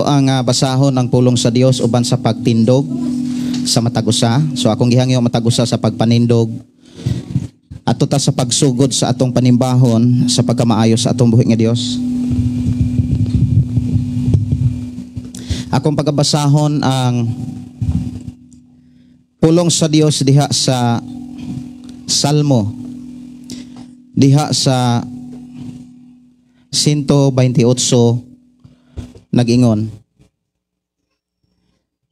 Ang basahon ang pulong sa Dios uban sa pagtindog sa matag usa. So akong gihangyo matag usa sa pagpanindog ato ta sa pagsugod sa atong panimbahon sa pagkamaayo sa atong buhi nga Dios. Akong pagabasahon ang pulong sa Dios diha sa Salmo diha sa 128 nag-ingon.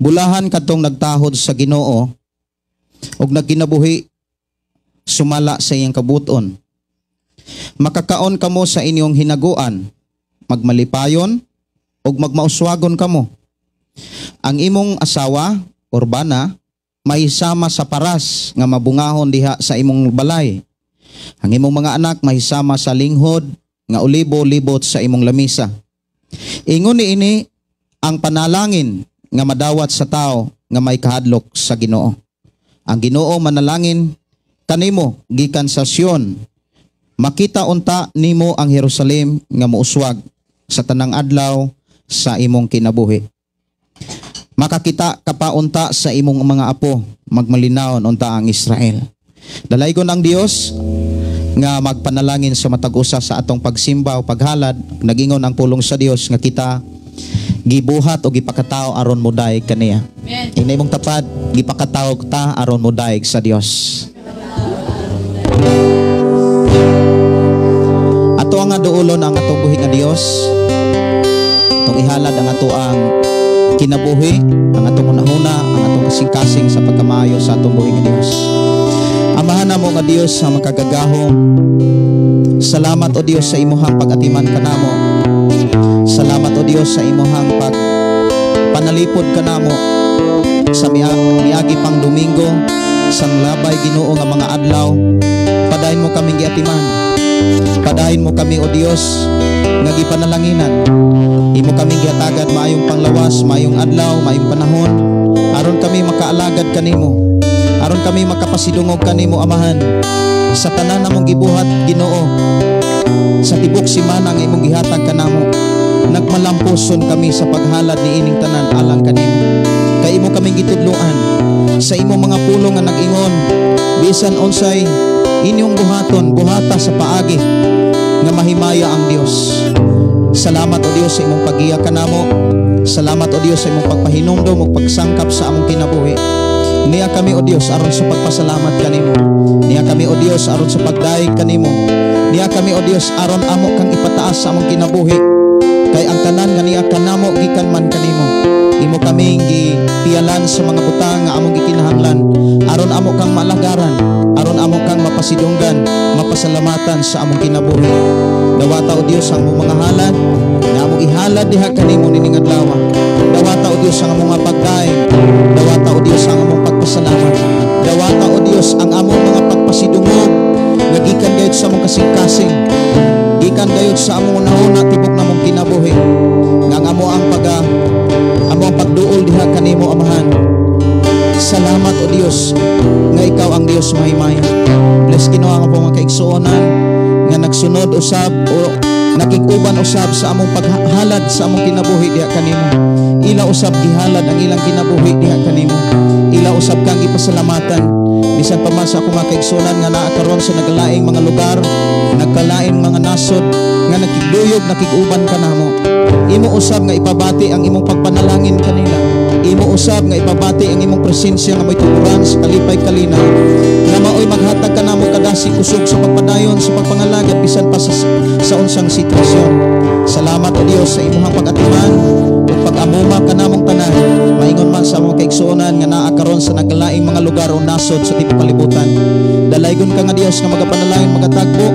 Bulahan kadtong nagtahod sa Ginoo ug nagkinabuhi sumala sa iyang kabuton. Makakaon kamo sa inyong hinaguan, magmalipayon ug magmauswagon kamo. Ang imong asawa, urbana, mahisama sa paras nga mabungahon diha sa imong balay. Ang imong mga anak mahisama sa linghod nga olibo-libot sa imong lamisa. Ingon niini ang panalangin nga madawat sa tao nga may kahadlok sa Ginoo. Ang Ginoo manalangin kanimo gikan sa Sion. Makita unta nimo ang Jerusalem nga mouswag sa tanang adlaw sa imong kinabuhi. Makakita ka pa unta sa imong mga apo, magmalinawon unta ang Israel. Dalaygon ang Dios nga magpanalangin sa matag usa sa atong pagsimba o paghalad. Nagingon ang pulong sa Dios nga kita gibuhat o gipakatao aron modaig kaniya. Inay mong tapad, gipakatao ta aron modaig sa Dios. Ato ang duolon ang atong buhi nga Dios. Atong ihalad ang ato ang kinabuhi, ang atong hunahuna, ang atong kasing-kasing sa pagkamaayo sa atong buhi nga Dios. Amahan namo nga Dios sa makagagahom. Salamat o Dios sa imuhang pag-atiman kanamo. Salamat o Dios sa imuhang pag panalipod kanamo sa miagi pang Domingo, sang labay Ginoo nga mga adlaw. Padayon mo kaming giatiman. Padayon mo kami o Dios nga gipanalanginan. Imo kaming gihatagan maayong panglawas, maayong adlaw, maayong panahon aron kami makaalagad kanimo. Aron kami makapasidungog kanimo, Amahan. Sa tanan namong gibuhat, Ginoo, sa tibok simana nga imong gihatag kanamo, nagmalampuson kami sa paghalad niining tanan alang kanimo. Kay imo kaming gitudloan sa imong mga pulong nga nag-ingon, bisan unsay inyong buhaton, buhata sa paagi nga mahimaya ang Dios. Salamat o Dios sa imong paggiya kanamo. Salamat o Dios sa imong pagpahinumdom ug pagsangkap sa among kinabuhi. Niya kami o Dios aron sa pagpasalamat kanimo. Niya kami o Dios aron sa pagdayeg kanimo. Niya kami o Dios aron amo kang ipataas sa among kinabuhi. Kay ang tanan nga niya kanamo gikan man kanimo. Imo kaming gipialan sa mga butang nga among gikinahanglan aron amo kang maalagaran, aron amo kang mapasidunggan, mapasalamatan sa among kinabuhi. Dawata o Dios ang among mga halad nga among ihalad diha kanimo nining adlaw. Dawata o Dios ang among mga pagdaig. Dawata o Dios ang among pagpasalamat. Dawata o Dios ang among mga pagpasidungog nga gikan gayud sa among kasing-kasing, gikan gayud sa among unahuna tibok namong kinabuhi. Nga ang amo ang pag amo ang pagduol diha kanimo, Amahan. Salamat o Dios nga ikaw ang Dios mahimaya. Bless Ginoo ang among mga kaigsuonan nga nagsunod usab o nakig-uban usab sa among paghalad sa among kinabuhi diha kanimo. Ila usab gihalad ang ilang kinabuhi diha kanimo. Ila usab kang ipasalamatan. Bisan pa man sa akong mga kaigsuonan nga naa karon sa naglaing mga lugar, nagkalaing mga nasod nga nakigduyog, nakig-uban kanamo. Imo usab nga ipabati ang imong pagpanalangin kanila. Imo usab nga ipabati ang imong presensya nga mo'y tuburan sa kalipay kalinaw. Nga maoy maghatag kanamo kadasig kusog sa pagpadayon sa pagpangalagad bisan pa sa unsang sitwasyon. Salamat o Dios sa imuhang pag-atiman ug pag-amuma kanamong tanan. Maingon man sa among kaigsuonan nga naa karon sa naglaing mga lugar o nasod sa tibok kalibutan. Dalaygon ka nga Dios nga magapanalangin, magatagbo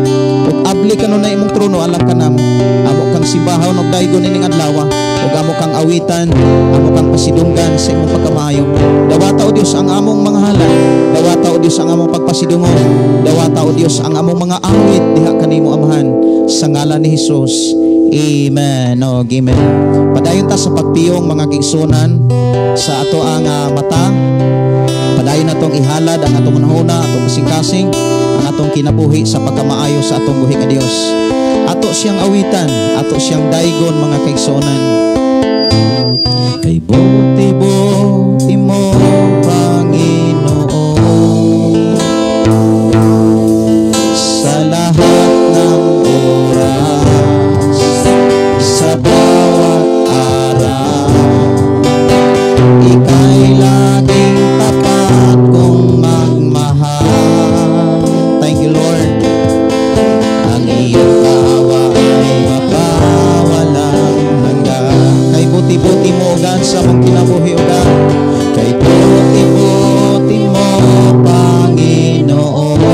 ug abli kanunay imong trono alang kanamo. Amo kang simbahon og daygon ining adlaw, ug amo kang awitan, amo kang pasidunggan sa imong pagkamaayo. Dawata o Dios ang among mga halad, dawata o Dios ang among pagpasidungog, dawata o Dios ang among mga awit diha kanimo, Amahan, sa ngalan ni Hesus. Amen. O amen. Padayon ta sa pagpiyong mga kaigsuonan sa ato ang mata. Padayon natong ihalad ang atong hunahuna, atong kasing-kasing, ang atong kinabuhi sa pagkamaayo sa atong buhi nga Dios. Ato siyang awitan, ato siyang daygon mga kaigsuonan. Buti-buti mo, O God, sa among kinabuhi, O God. Kay buti-buti mo, Panginoon.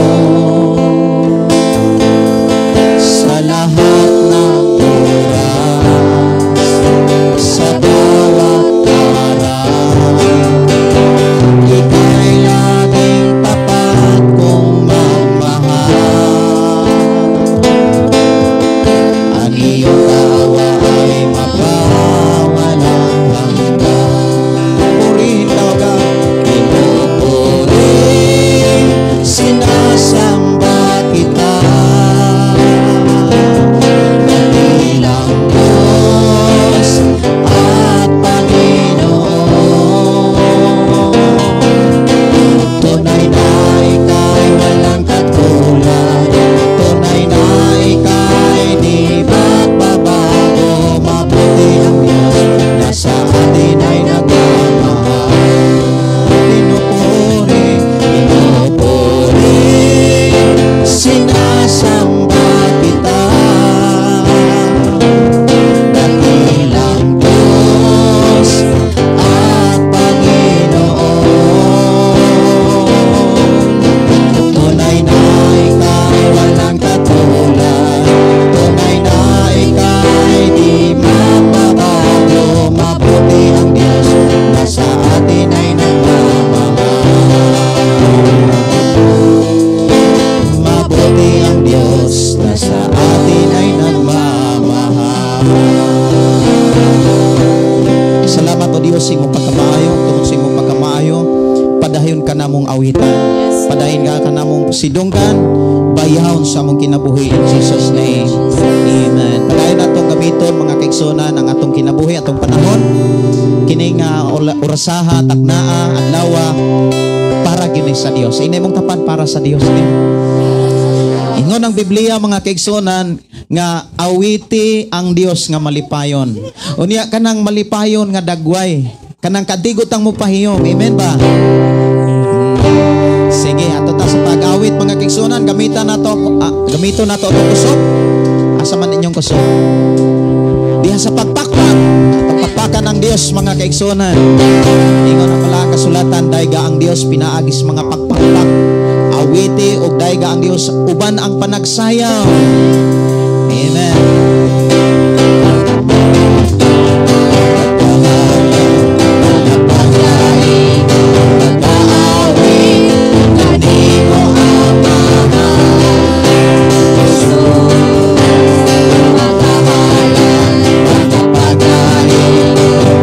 Sa lahat ng oras, sa bawat araw, ika'y laging tapat kong magmahal. Ang iyong kaawa ay mapawalang hanggan. Purihin ka, O God. Pinupuri, sinasamba kita. Dakilang Diyos at Panginoon. Tunay na ika'y walang katulad. Tunay na ika'y di magbabago. Mabuti ang Diyos na sa atin ay nagmamahal. Pinupuri, pinupuri, sinasamba kita. Dakilang Diyos at Panginoon. Tunay na ika'y walang katulad. Tunay na ika'y di magbabago. Mabuti ang Diyos na sa atin ay nagmamahal. Mabuti ang Diyos na sa atin ay nagmamahal. Salamat, O Diyos, sa imong pagkamaayo. Tungod sa imong pagkamaayo, padayon ka namong awitan. Padayon ka namong sidunggan, bayawon sa among kinabuhi in Jesus' name. Amen. Padayon natong gamiton, mga kaigsunan, ang atong kinabuhi, atong panahon. Kini nga orasaha, taknaa, adlawa, para gyud sa Dios. Inay mong tapan, para sa Dios ni. Ingon ang Biblia, mga kaigsunan, nga awiti ang Dios nga malipayon. Unya kanang malipayon nga dagway, kanang kadigot ang mupahiyom. Amen ba? Sige, ato ta sa pag-awit, mga kaigsunan, gamiton nato atong kusog. Asa man inyong kusog? Diha sa pagpakpak. Pagpakpakan ang Dios, mga kaigsunan. Ingon ang pala kasulatan, dayga ang Dios pinaagi sa mga pagpakpak. Awiti og dayga ang Dios uban ang panagsayaw. Amen. Pagkain, pag-aawit, kanimo Amahan. Jesus, pagkahalal, pagkain,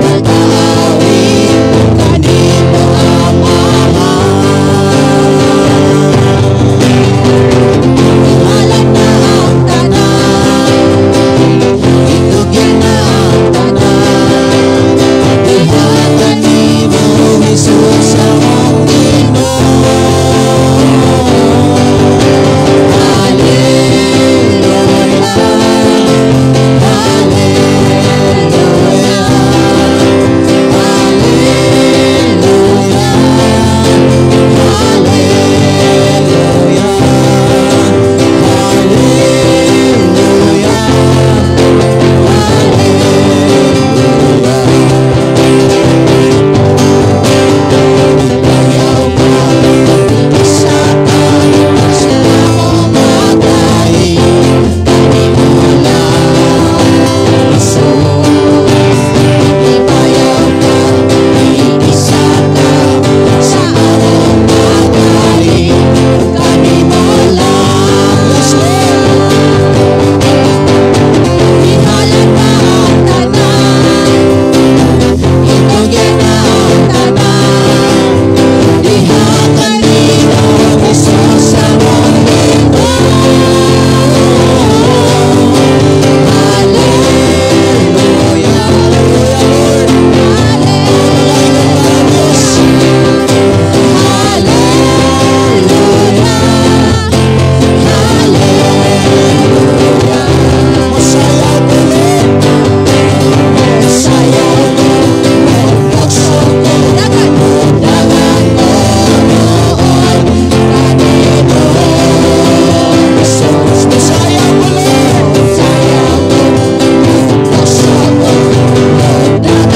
pag-aawit, kanimo Amahan. Ihalad na ang tanan, itugyan na ang tanan. Ihatag nimo, Jesus, among Ginoo. Hallelujah, Hallelujah, Hallelujah, Hallelujah, Hallelujah, Hallelujah. Ipayaw ka, isa ka sa among paglaing, kanimo lang, Jesus. Ipayaw ka, isa ka sa among paglaing, kanimo lang. Yes, Lord. Ihalad na ang tanan, itugyan na ang tanan. Diha kanimo, Jesus, among Ginoo. Hallelujah, Hallelujah, Lord. Hallelujah, Diyos. Hallelujah, Hallelujah. Mosayaw ko, Lord. Mosayaw ko, magsuko, dagan ko, doon, kanimo. Jesus, mosayaw ko, Lord. Mosayaw ko, magsuko, dagan.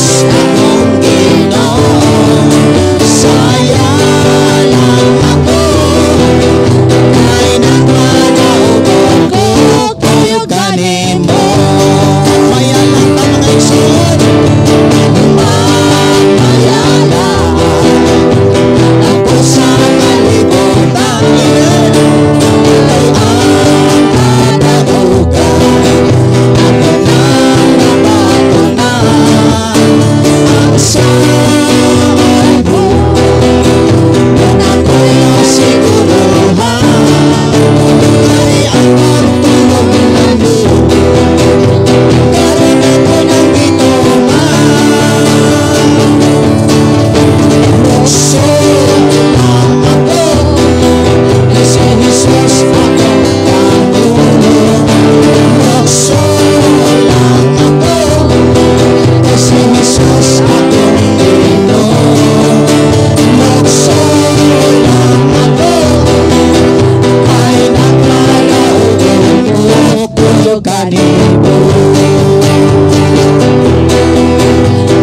Jesus akong Ginoo. Saya lang ako kay nagpadaog ko kuyog kanimo. Mayalang ta, mga igsoon. Mapayala ako sa kalibutan. Amen. Kay ang kadaugan ako nang napatunan. Ang saad mo ako'y nasiguruhan. Kay ang pagtulong mo karon ako nang gituman. Mukso lang ako kay si Jesus akong Pangulo. Mukso lang ako kay si Jesus akong Ginoo. Mukso lang ako kay nagpadaog ko kuyog kanimo.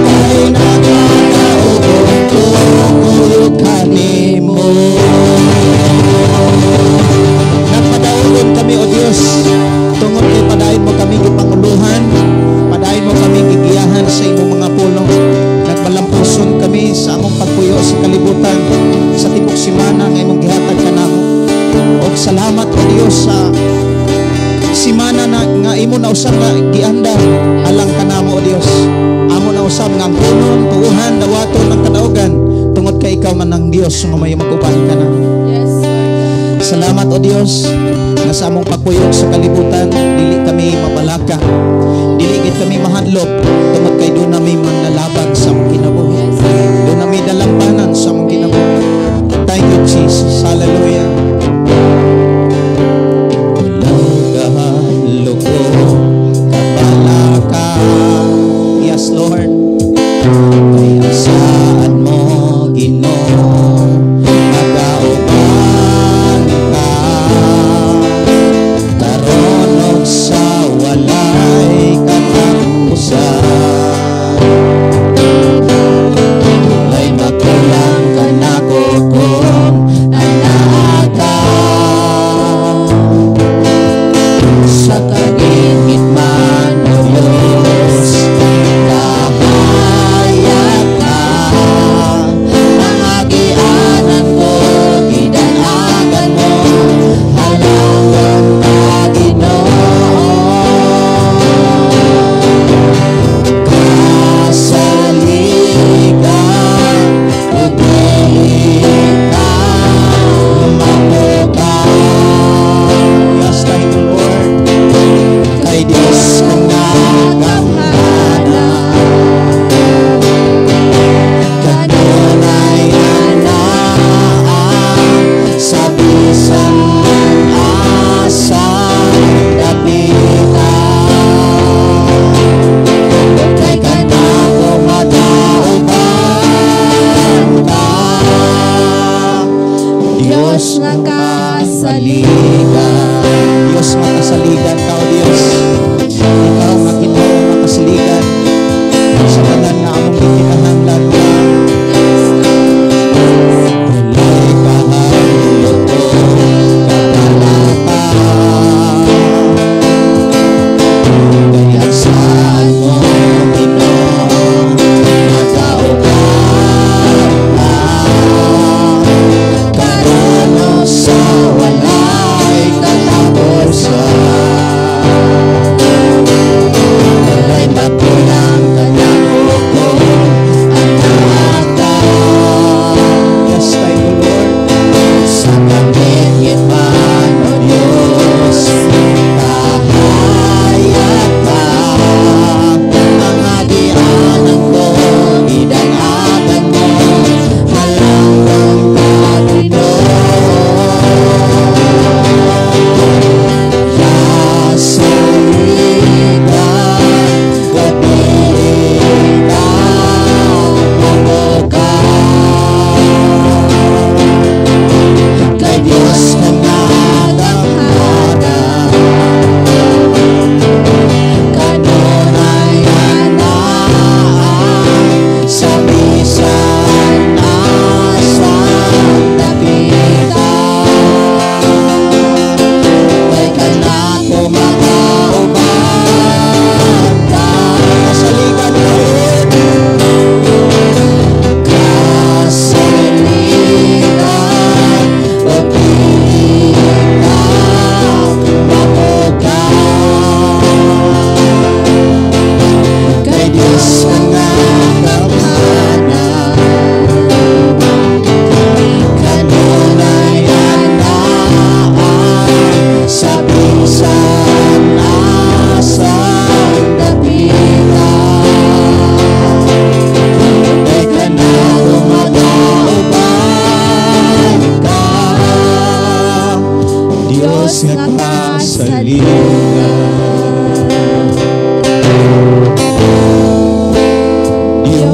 Kay nagpadaog ko kuyog kanimo. Nagpadaugon kami, O Dios, tungod kay padayon mo kami gipanguluhan, padayon mo kami gigiyahan sa imong mga pulong. Nagmalampuson kami sa among pagpuyo sa kalibutan sa tibok simana nga imong gihatag kanamo. Og salamat, O Dios, sa simana na nga imo na usab nga gianda alang kanamo, O Dios. Amo na usab nga angkonon, tuuhan, dawaton ang kadaugan tungod kay ikaw man ang Dios nga may mag-uban kanamo. Yes, Lord God. Salamat, O Dios, nga sa among pagpuyog sa kalibutan dili kami mabalaka. Dili gid kami mahadlok tungod kay duna mi manlalabag sa among kinabuhi. Yes, Lord. Duna mi dalampanan sa among kinabuhi. Thank you, Jesus. Hallelujah. Walay kahadlok ko, kabalaka. Yes, Lord. Kay ang saad mo, Ginoo, nagauban ka. Karon ug sa walay katapusan. Walay makulang kanako kung anaa ka. Sa kaingit man, O Diyos, kahayag ka. Ang agianan ko, gidalagan mo. Halakon ka, Ginoo. Kasaligan ug dili ka mapukaw. Yes, thank you, Lord. Kay Dios kang nagamhanan. Kanunay anaa sa bisan asa dapita. Kay kanako magauban ka. Dios nga kasaligan. Dios nga kasaligan ka, O Dios. Ikaw nga Ginoo nga kasaligan sa tanan nga among gikinahanglan. Yes, Lord Jesus. Walay kahadlok ko, kabalaka. Kay ang saad mo, Ginoo, nagauban ka. Karon sa walay katapusan.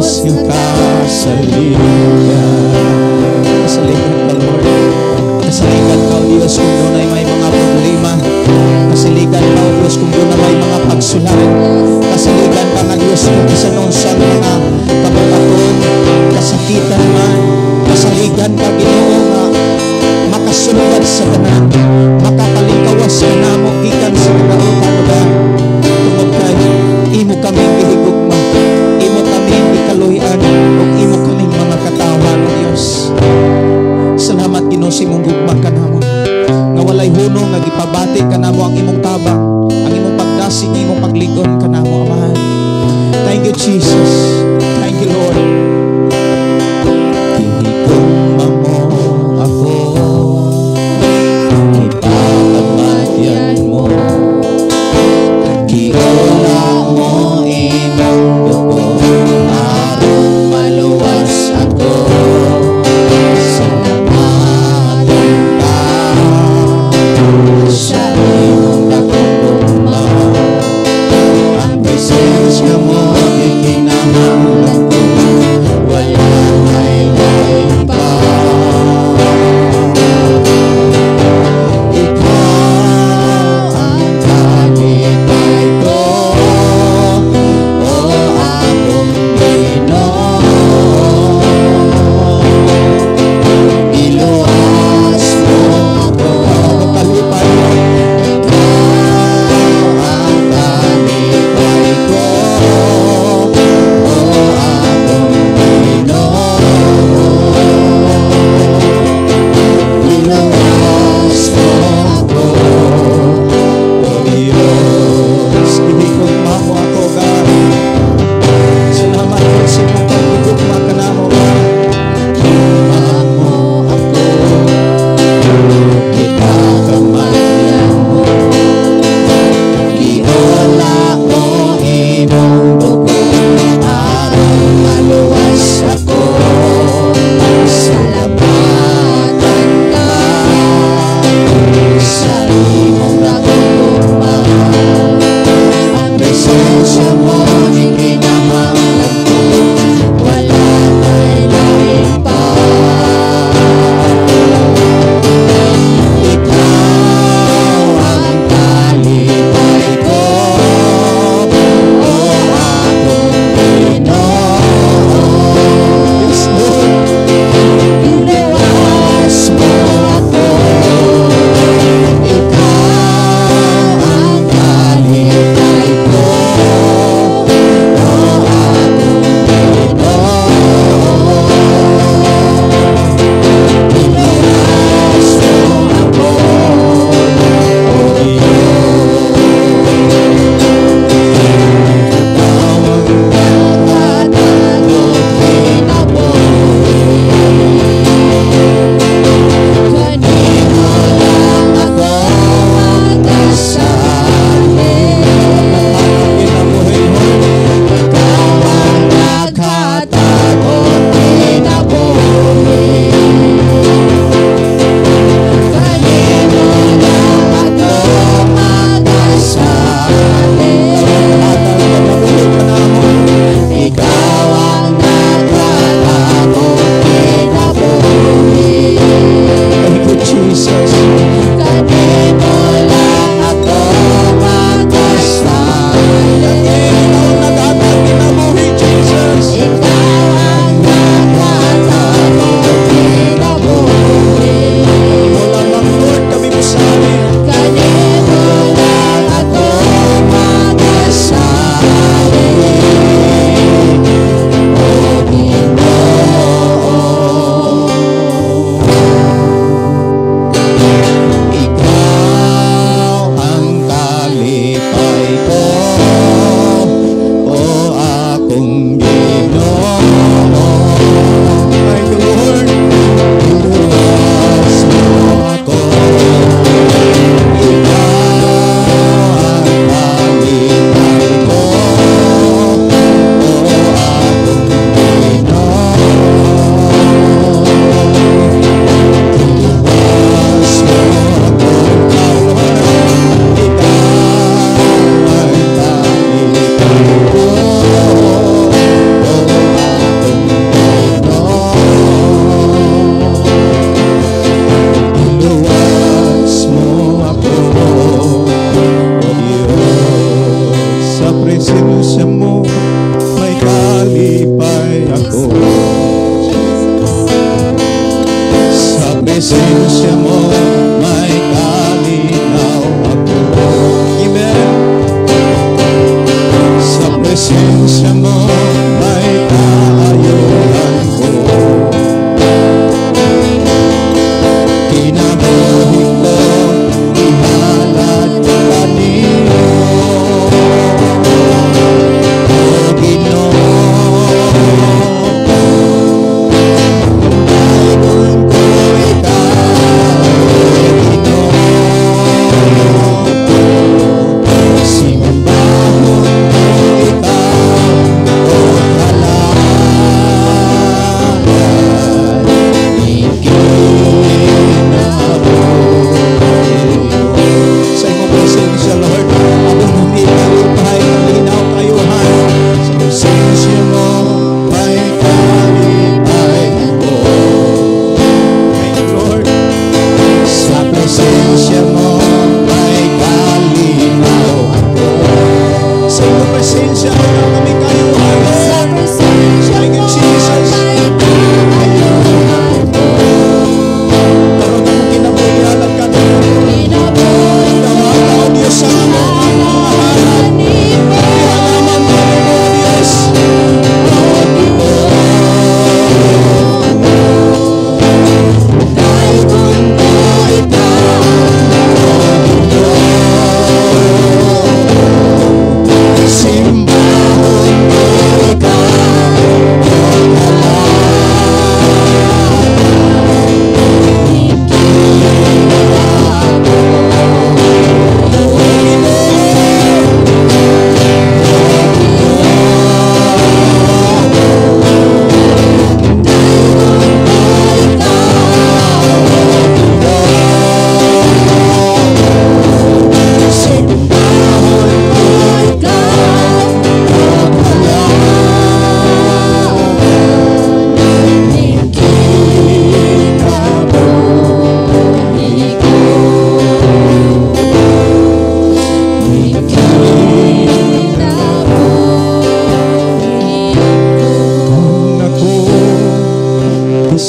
Diyos nga kasaligan. Kasaligan ka, Lord. Kasaligan ka, O Diyos, kung dunay may mga problema. Kasaligan ka, O Diyos, kung dunay may mga pagsulay. Kasaligan ka nga Diyos kung bisan unsang mga kabuhaton, kasakitan man. Kasaligan ka, Ginoo, nga makasulbad sa tanan, makapalingkawas ka namo gikan sa kadautan, O God. Tungod kay imo kaming gihigugma, imo kaming gikaluy-an, ug imo kaming mga katawhan, O Dios. Salamat, Ginoo, sa imong gugma kanamo nga walay hunong, nga gipabati kanamo ang imong tabang, ang imong pagdasig, ang imong pagligon kanamo, Amahan. Thank you, Jesus.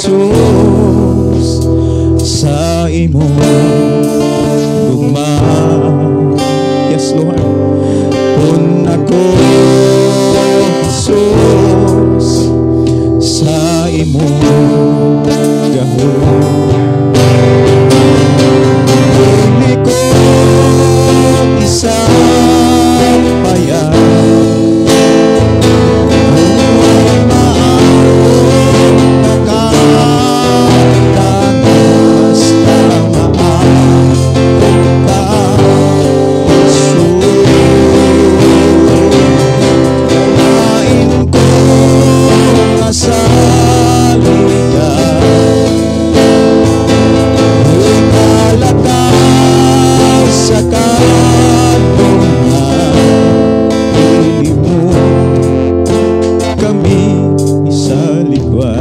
Jesus, sa imong gugma. Yes, Lord. Pun ako, Jesus, sa imong gahom. Dili ko isapayan, kung maamong nakatang, basta maamong ka, Jesus. Lain ko nga saligan, ikalakaw sa kadungan, dili mo kami isaligwan.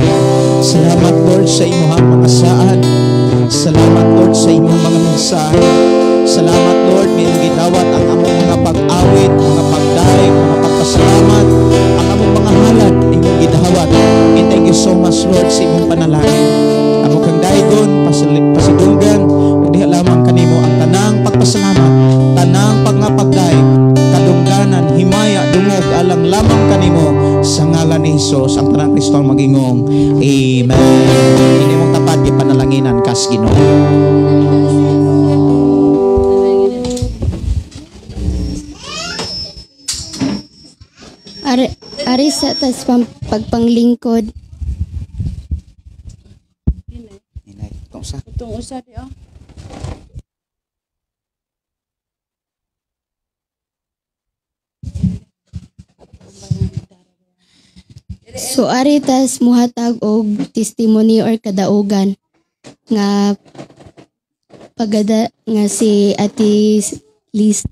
Salamat, Lord, sa imong mga saad. Salamat, Lord, sa imong mga mensahe. Salamat, Lord, nga imong gidawat ang among mga pag-awit, mga pagdaig, mga pagpasalamat, ang among mga halad, imong gidawat. And thank you so much, Lord, sa imong panalangin. Amo kang daigon, pasidunggan, ug diha lamang kanimo ang tanang pagpasalamat, tanang pagngapagdaig, kadungganan, himaya, dungog, alang lamang kanimo sa ngalan ni Hesus, ang tanang Kristo ang magingong. Amen. Ini mong tapad gipanalanginan kas Ginoo. Ari sa tas pagpanglingkod. Inay, itong usa. Itong usa di oh. So ari tas muhatag og testimony or kadaugan nga pagada nga si Ate Liz.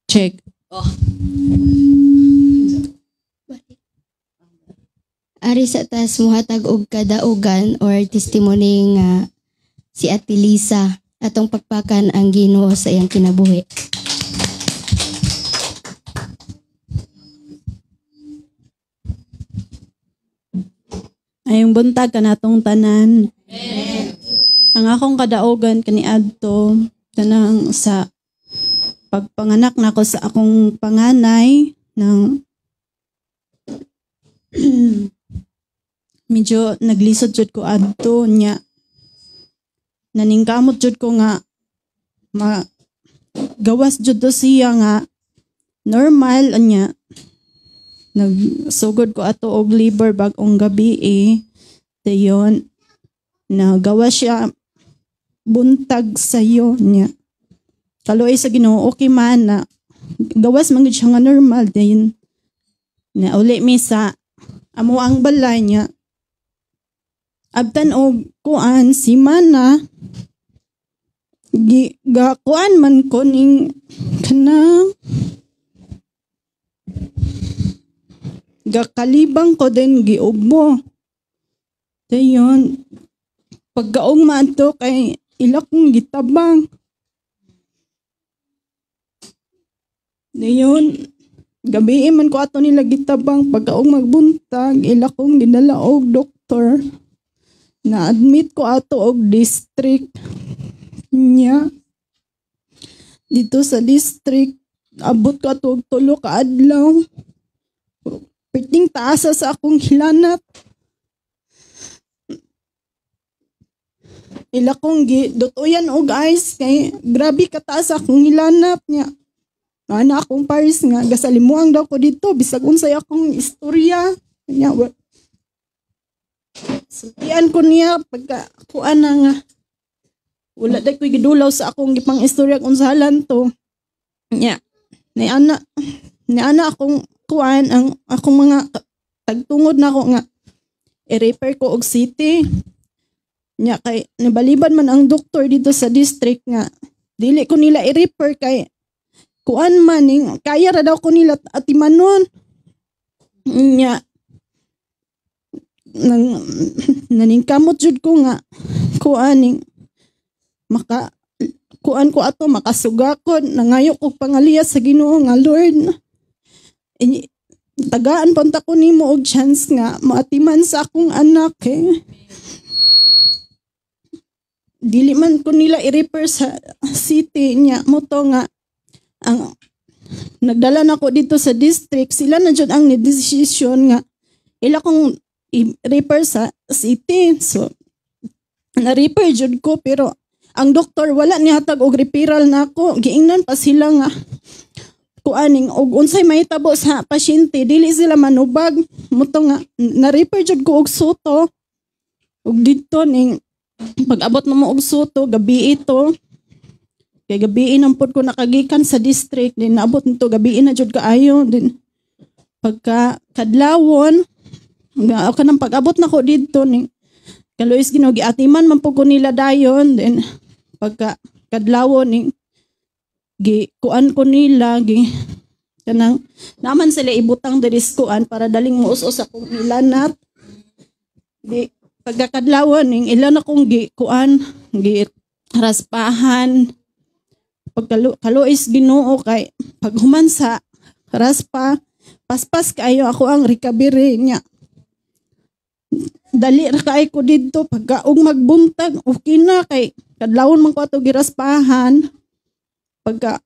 Check. Oh. Ari sa tas muhatag og kadaugan or testimony nga si Ate Lisa atong pakpakan ang Ginoo sa iyang kinabuhi. Ayong buntag kanatong tanan. Amen. Ang akong kadaugan kaniadto tanang sa pagpanganak nako sa akong panganay ng medyo naglisod jud ko adto nya, naningkamot jud ko nga gawas jud to siya nga normal anya. Nagsugod ko ato og labor bag-ong gabi eh. Dayon nagawas siya buntag sayo niya. Kaluoy sa Ginoo, okay man na gawas man gud siya nga normal din. Na uli mi sa amo ang balay niya. Abtan og kuan si mana gi ga kuan man ko ning kanang gakalibang ko din giugbo. Dayon pagkaog maadto kay ila kong gitabang. Dayon gabi man ko ato nila gitabang, pagkaog magbuntag ila kong gidala og doktor. Na-admit ko ato og district niya. Dito sa district abot ko ato og 3 ka adlaw. Perting taasa sa akong hilanat. Ila kong dutuyan og ice kay grabe kataas akong hilanat niya. Ana akong Paris nga gasalimuang daw ko dito bisag unsay akong istorya niya. Sultian ko niya pagka kuan na nga Wala day ko'y gidulaw sa akong gipang istorya kung unsahalan to. Nya, ni ana akong kuan ang akong mga tagtungod na ako nga i-refer ko og city. Nya kay nabaliban man ang doktor dito sa district nga dili ko nila i-refer kay kuan man ning kaya ra daw ko nila atimanon. Nya nang naningkamot jud ko nga kuan ning maka kuan ko ato makasugakon, nangayo ko pangaliya sa Ginoo nga, "Lord, tagaan punta ko nimo og chance nga maatiman sa akong anak eh. Dili man ko nila i-refer sa city." Niya mo to nga ang nagdala na ko dito sa district, sila na jud ang ni decision nga ila kong i-refer sa city. So na-refer jud ko, pero ang doktor wala nihatag og referral nako. Giingnan pa sila nga kuaning og unsay mahitabo sa pasyente, dili sila manubag. Muto nga na-refer jud ko og Sotto. Ug didto ning pag-abot na mo og Sotto, gabi ito kay gabi nang pod ko nakagikan sa district din, naabot nito gabi na jud kaayo din. Pagka kadlawon nga kanang pag-abot nako didto ning kaluoy Ginoo, giatiman man pud ko nila dayon. Then pagka kadlawon ning gi kuan ko nila, gi kanang naman sila ibutang diri sa kuan para daling muus-us akong ilanat. Di pagkakadlawon ning ilan akong gi kuan, gi raspahan. Pagkalu kaluoy Ginoo kay paghuman sa raspa, paspas kaayo ako ang recovery niya, dali ra kay ko didto. Pagka og magbuntag, okay na kay kadlawon man ko ato giraspahan. Pagka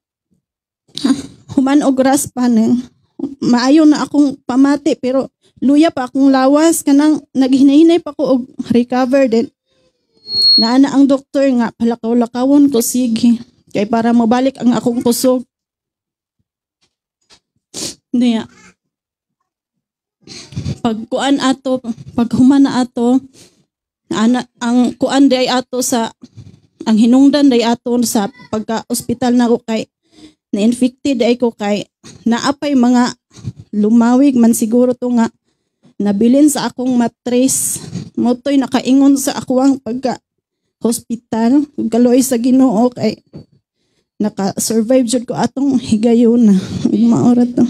human og raspa ning maayo na akong pamati, pero luya pa akong lawas, kanang naghinay-hinay pa ko og recover din. Naana ang doktor nga palakaw-lakawon ko sige kay para mabalik ang akong kusog niya. Pag kuan ato, pag human na ato, ana ang kuan day ato sa ang hinungdan day ato sa pagka ospital na ko kay na-infected ay ko kay naapay mga lumawig man siguro to nga nabilin sa akong mattress. Motoy nakaingon sa akuang pagka hospital. Kaluoy sa Ginoo kay naka-survive jud ko atong higayuna. Ug maora to.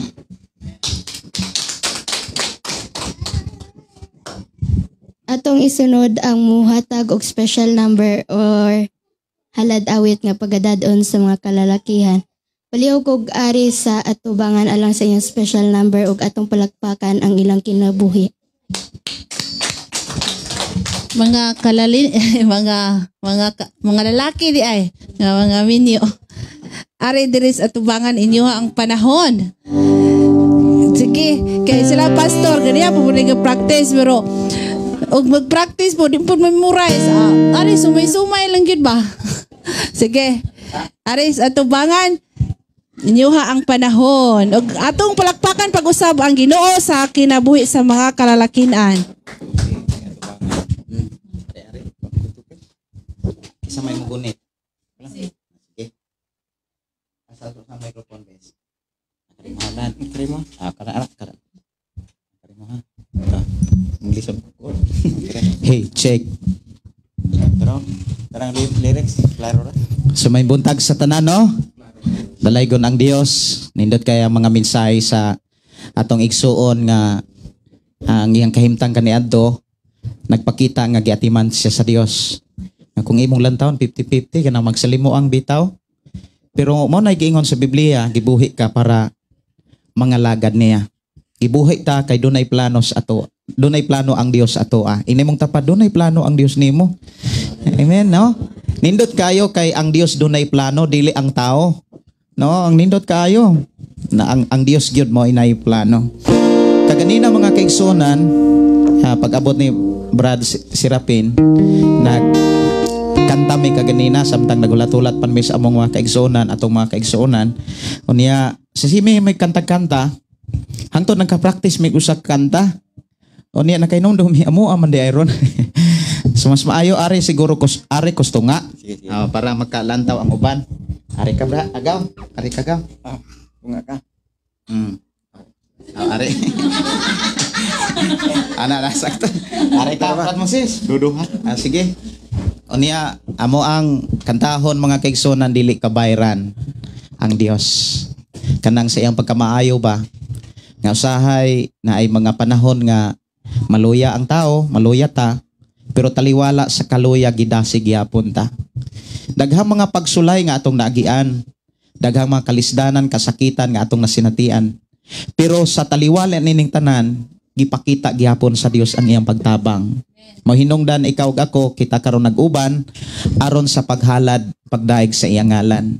Atong isunod ang muhatag og special number or halad awit nga pagadadon sa mga kalalakihan. Palihog og ari sa atubangan alang sa inyong special number ug atong palakpakan ang ilang kinabuhi. Mga kalali mga lalaki di ay nga mga minyo. Ari diri sa atubangan, inyo ang panahon. Sige, kay sila pastor ganiya po mo practice, pero og mag-practice po di po memorize. Ah, ari sumay-sumay lang gyud ba. Sige. Ari sa atubangan, inyuha ang panahon. Og atong palakpakan pag-usab ang Ginoo sa kinabuhi sa mga kalalakian. Isa may mugunit. Sige. Asa sa microphone bes. Karimahalan. Karimo. Ah, kara arak kara. Karimo ha. Ah, English ko. Hey, check. Pero, tarang lyrics, klaro ra. So may buntag sa tanan, no? Dalaygon ang Dios. Nindot kaya mga mensahe sa atong igsuon nga ang iyang kahimtang kaniadto nagpakita nga giatiman siya sa Dios. Nga kung imong lantawon 50-50 kanang magsalimo ang bitaw. Pero mo na giingon sa Biblia, gibuhi ka para mga lagad niya. Gibuhi ta kay dunay plano sa ato. Dunay plano ang Dios ato ah. Inimong tapad, dunay plano ang Dios nimo. Amen, no? Nindot kayo kay ang Dios dunay plano, dili ang tao. No, ang nindot kayo na ang Dios gyud mo inay plano. Kaganina mga kaigsunan, pag-abot ni Brad Serapin, nag kanta mi kaganina samtang nagulat-ulat pan mi sa among mga kaigsunan, atong mga kaigsunan. Unya sa simi may kanta-kanta, hangtod nagka-practice may usa kanta. Unya nakainumdum mi amo man di iron. So mas maayo ari siguro kus ari kustunga. Sige, sige. Oh, para makalantaw ang uban. Ari ka bra, agaw. Ari ka gaw. Ah, tunga ka. Oh, ari. Ana na sakto. Ari ka Brad Moses. Duduha. Ah, sige. Unya amo ang kantahon mga kaigsunan dili kabayran ang Dios. Kanang sa iyang pagkamaayo ba nga usahay na ay mga panahon nga maluya ang tao, maluya ta, pero taliwala sa kaluya gidasig gyapon ta. Daghang mga pagsulay nga atong naagian, daghang mga kalisdanan, kasakitan nga atong nasinatian. Pero sa taliwala nining tanan, gipakita gyapon sa Dios ang iyang pagtabang. Mohinungdan ikaw ug ako, kita karon nag-uban aron sa paghalad, pagdaig sa iyang ngalan.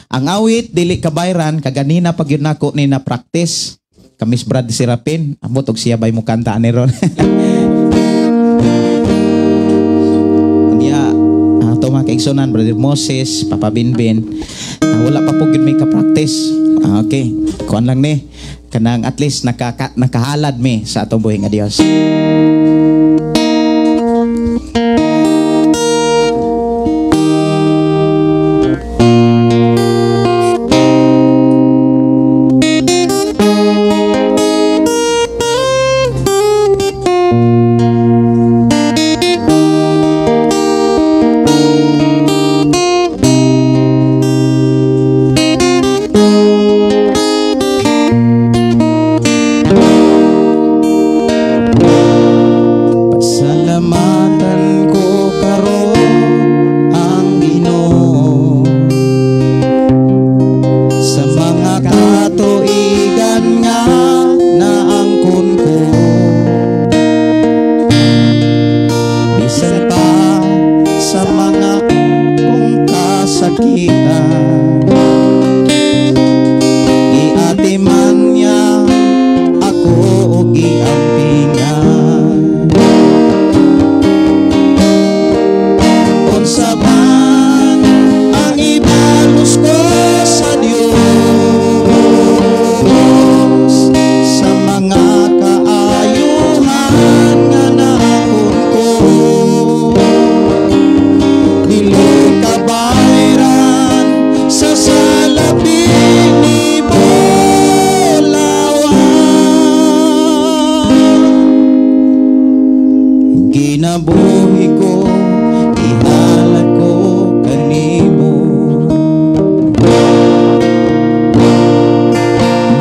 Ang awit dili kabayran kaganina pag yun nako ni na practice. Kamis Brad Serapin, ambot og siya bay mo kanta ani ron. Unya ato mga kaigsunan, Brother Moses, Papa Binbin, wala pa po gyud may ka-practice. Okay, kuan lang ni kanang at least nakahalad mi sa atong buhi nga Dios. Pasalamatan ko karon ang Ginoo sa mga katuigan nga naangkon ko, bisan pa sa mga kong kasakitan, giatiman niya ako og giampingan. Unsa man ang ibalos ko sa Dios sa mga kaayuhan nga naakon ko, dili kabayran sa salapi ni Bulawan. Kinabuhi ko, ihalad ko kanimo.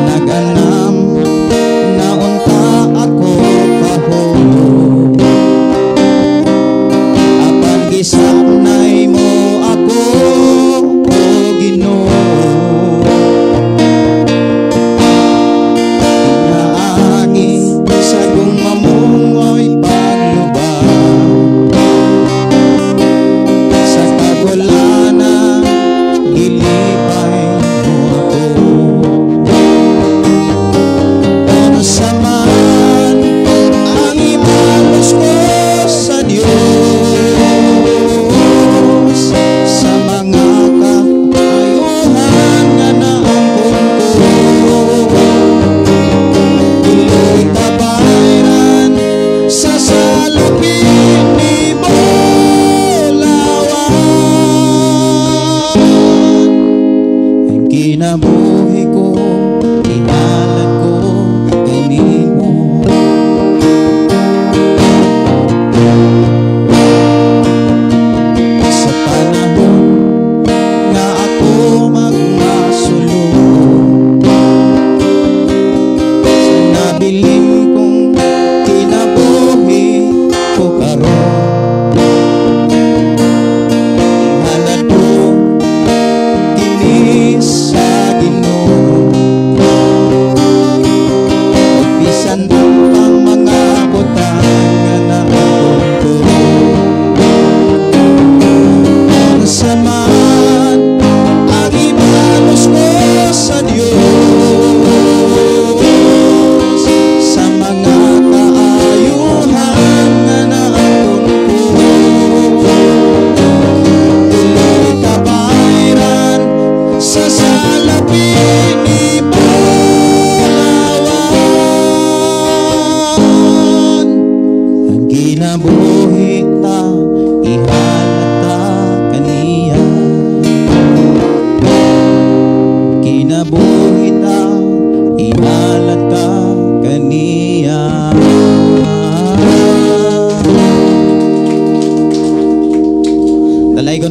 Naganam na unta ako kahulog, apan gisaknay mo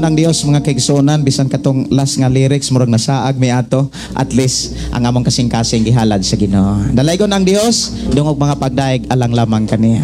Dalaygon ang Dios, mga kaigsuonan, bisan katong last nga lyrics murag nasaag mi ato, at least ang among kasing-kasing gihalad sa Ginoo. Dalaygon ang Dios, dungog mga pagdaig alang lamang kaniya.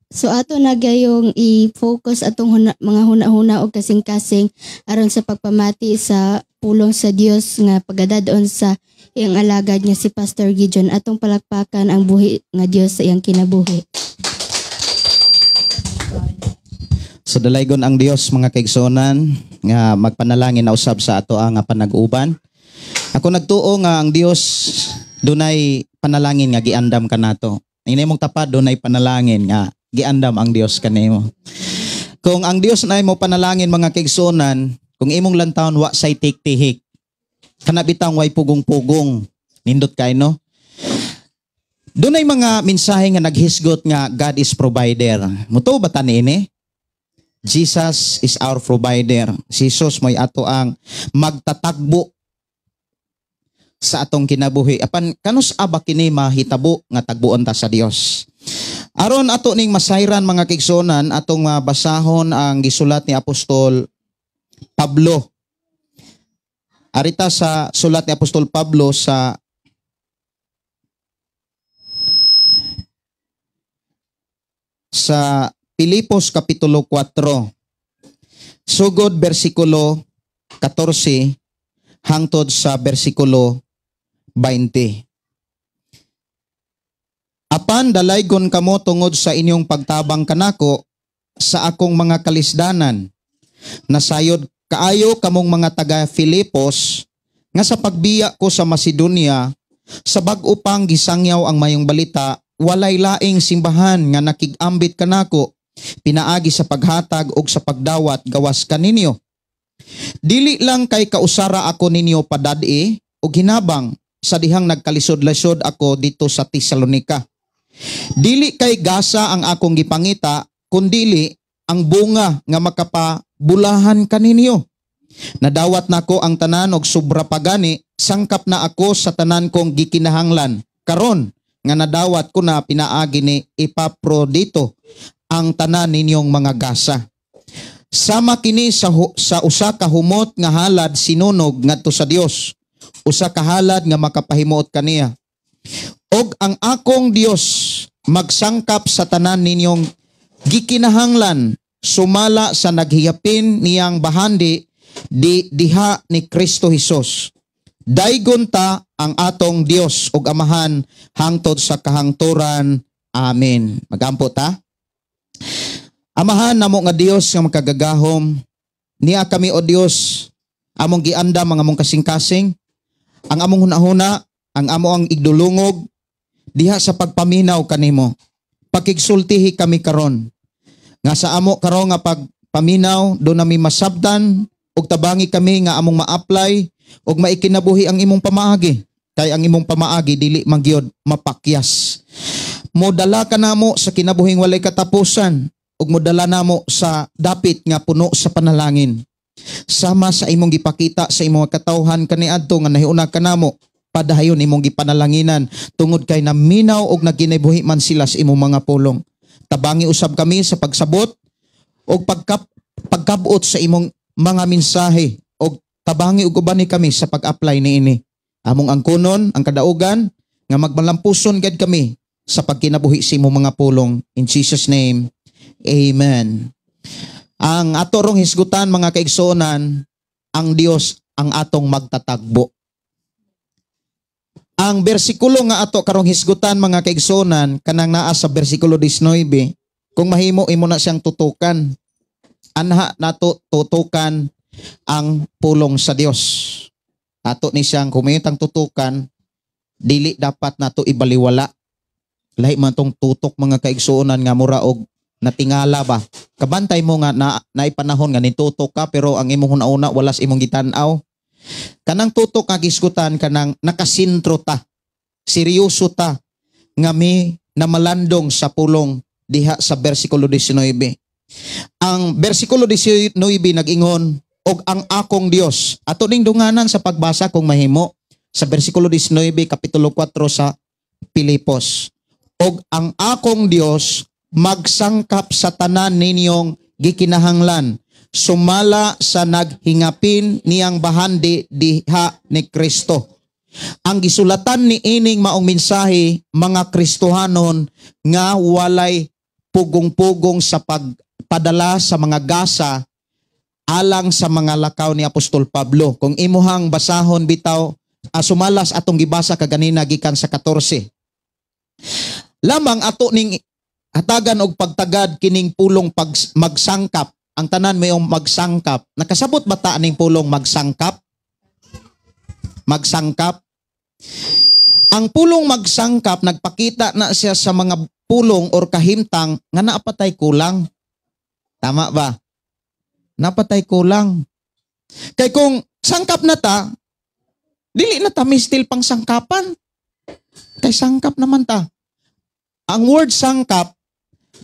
So ato na gayong i-focus atong mga huna-huna og kasing-kasing aron sa pagpamati sa pulong sa Dios nga pagadadon sa iyang alagad nga si Pastor Gideon. Atong palakpakan ang buhi nga Dios sa iyang kinabuhi. So dalaygon ang Dios, mga kaigsuonan, nga magpanalangin na usab sa ato ang panag-uban. Ako nagtuo nga ang Dios dunay panalangin nga giandam kanato. Ini mong tapad, dunay panalangin nga giandam ang Dios kanimo. Kung ang Dios na imo panalangin, mga kaigsuonan, kung imong lantawon wa say tiktihik, kana bitang way pugong-pugong, nindot kay no. Dunay mga mensahe nga naghisgot nga God is provider. Mutuo ba ta niini? Jesus is our provider. Si Jesus mo'y ato ang magtatagbo sa atong kinabuhi. Apan kanus aba kini mahitabo nga tagbuon ta sa Dios? Aron ato ning masayran, mga kaigsuonan, atong basahon ang gisulat ni Apostol Pablo. Arita sa sulat ni Apostol Pablo sa Pilipos Kapitulo 4, sugod bersikulo 14 hangtod sa bersikulo 20. Apan dalaygon kamo tungod sa inyong pagtabang kanako sa akong mga kalisdanan. Nasayod kaayo kamong mga taga Filipos nga sa pagbiya ko sa Macedonia, sa bag-o pang gisangyaw ang mayong balita, walay laing simbahan nga nakig-ambit kanako pinaagi sa paghatag og sa pagdawat gawas kaninyo. Dili lang kay kausara ako ninyo padad-i og hinabang sa dihang nagkalisod-lisod ako dito sa Tesalonika. Dili kay gasa ang akong gipangita, kundili ang bunga nga makapabulahan kaninyo. Nadawat nako ang tanan og sobra pagani, sangkap na ako sa tanan kong gikinahanglan. Karon nga nadawat ko na pinaagi ni Epaprodito ang tanan ninyong mga gasa. Sama kini sa usa ka humot nga halad sinunog ngadto sa Dios, usa ka halad nga makapahimuot kaniya. Og ang akong Dios magsangkap sa tanan ninyong gikinahanglan sumala sa naghiyapin niyang bahandi di diha ni Kristo Hesus. Daygon ta ang atong Dios ug Amahan hangtod sa kahangturan. Amen. Magampo ta. Amahan namo nga Dios nga makagagahom, niya kami o Dios among giandam ang among kasing-kasing, ang among hunahuna, ang amo ang igdulungog diha sa pagpaminaw kanimo. Pakigsultihi kami karon nga sa amo karon nga pagpaminaw do nami masabdan ug tabangi kami nga among ma-apply ug maikinabuhi ang imong pamaagi, kay ang imong pamaagi dili man gyud mapakyas. Modala ka namo sa kinabuhing walay katapusan ug modala namo sa dapit nga puno sa panalangin. Sama sa imong gipakita sa imong katawhan kaniadto nga nahiuna kanamo, padahayon imong gipanalanginan tungod kay naminaw og nagkinabuhi man sila sa imong mga pulong. Tabangi usab kami sa pagsabot og pagkabot sa imong mga mensahe og tabangi og ubani kami sa pag-apply niini. Among angkonon ang kadaugan nga magmalampuson gid kami sa pagkinabuhi sa imong mga pulong. In Jesus name, amen. Ang ato rong hisgutan, mga kaigsuonan, ang Dios ang atong magtatagbo. Ang bersikulo nga ato karong hisgutan, mga kaigsuonan, kanang naa sa bersikulo 19, kung mahimo imo na siyang tutukan. Anha nato tutukan ang pulong sa Dios. Ato ni siyang kumintang tutukan, dili dapat nato ibaliwala. Lahi man tong tutok, mga kaigsuonan, nga mura og natingala ba. Kabantay mo nga na naipanahon nga nitutok ka pero ang imong hunauna wala sa imong gitan-aw. Kanang tutok nga gisgutan, kanang nakasintro ta, seryoso ta nga mi namalandong sa pulong diha sa bersikulo 19. Ang bersikulo 19 nag-ingon, Og ang akong Dios. Ato ning dunganan sa pagbasa kung mahimo sa bersikulo 19, kapitulo 4 sa Pilipos. Og ang akong Dios magsangkap sa tanan ninyong gikinahanglan sumala sa naghingapin niyang bahandi diha ni Kristo. Ang gisulatan ni ining maong mensahe mga Kristohanon nga walay pugong-pugong sa pagpadala sa mga gasa alang sa mga lakaw ni Apostol Pablo. Kung imuhang basahon bitaw, sumalas atong gibasa kaganina gikan sa 14. Lamang ato ning hatagan og pagtagad kining pulong pag magsangkap. Ang tanan mayong magsangkap. Nakasabot ba ta aning pulong magsangkap? Magsangkap. Ang pulong magsangkap nagpakita na siya sa mga pulong or kahimtang nga naapatay kulang. Tama ba? Napatay kulang. Kay kung sangkap na ta, dili na ta mistil pang sangkapan. Kay sangkap naman ta. Ang word sangkap,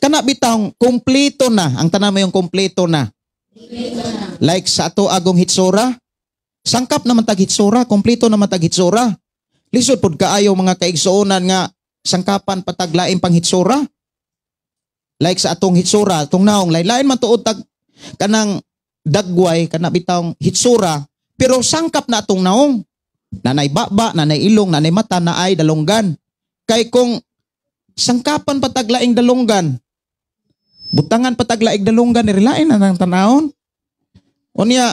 kana bitang kompleto na. Ang tanan mo yung kompleto na. Like sa ato agong hitsura, sangkap naman tag hitsura, kompleto naman tag hitsura. Lisod pud kaayo mga kaigsuonan nga sangkapan pataglain pang hitsura. Like sa atong hitsura, atong naong lain-lain man tuod tag kanang dagway kana bitawng hitsura, pero sangkap na atong naong. Nanay baba, nanay ilong, nanay mata, naay dalonggan. Kay kung sangkapan pataglaing dalonggan, butangan pataglaing dalonggan, nilain na nang tanawon. Unya,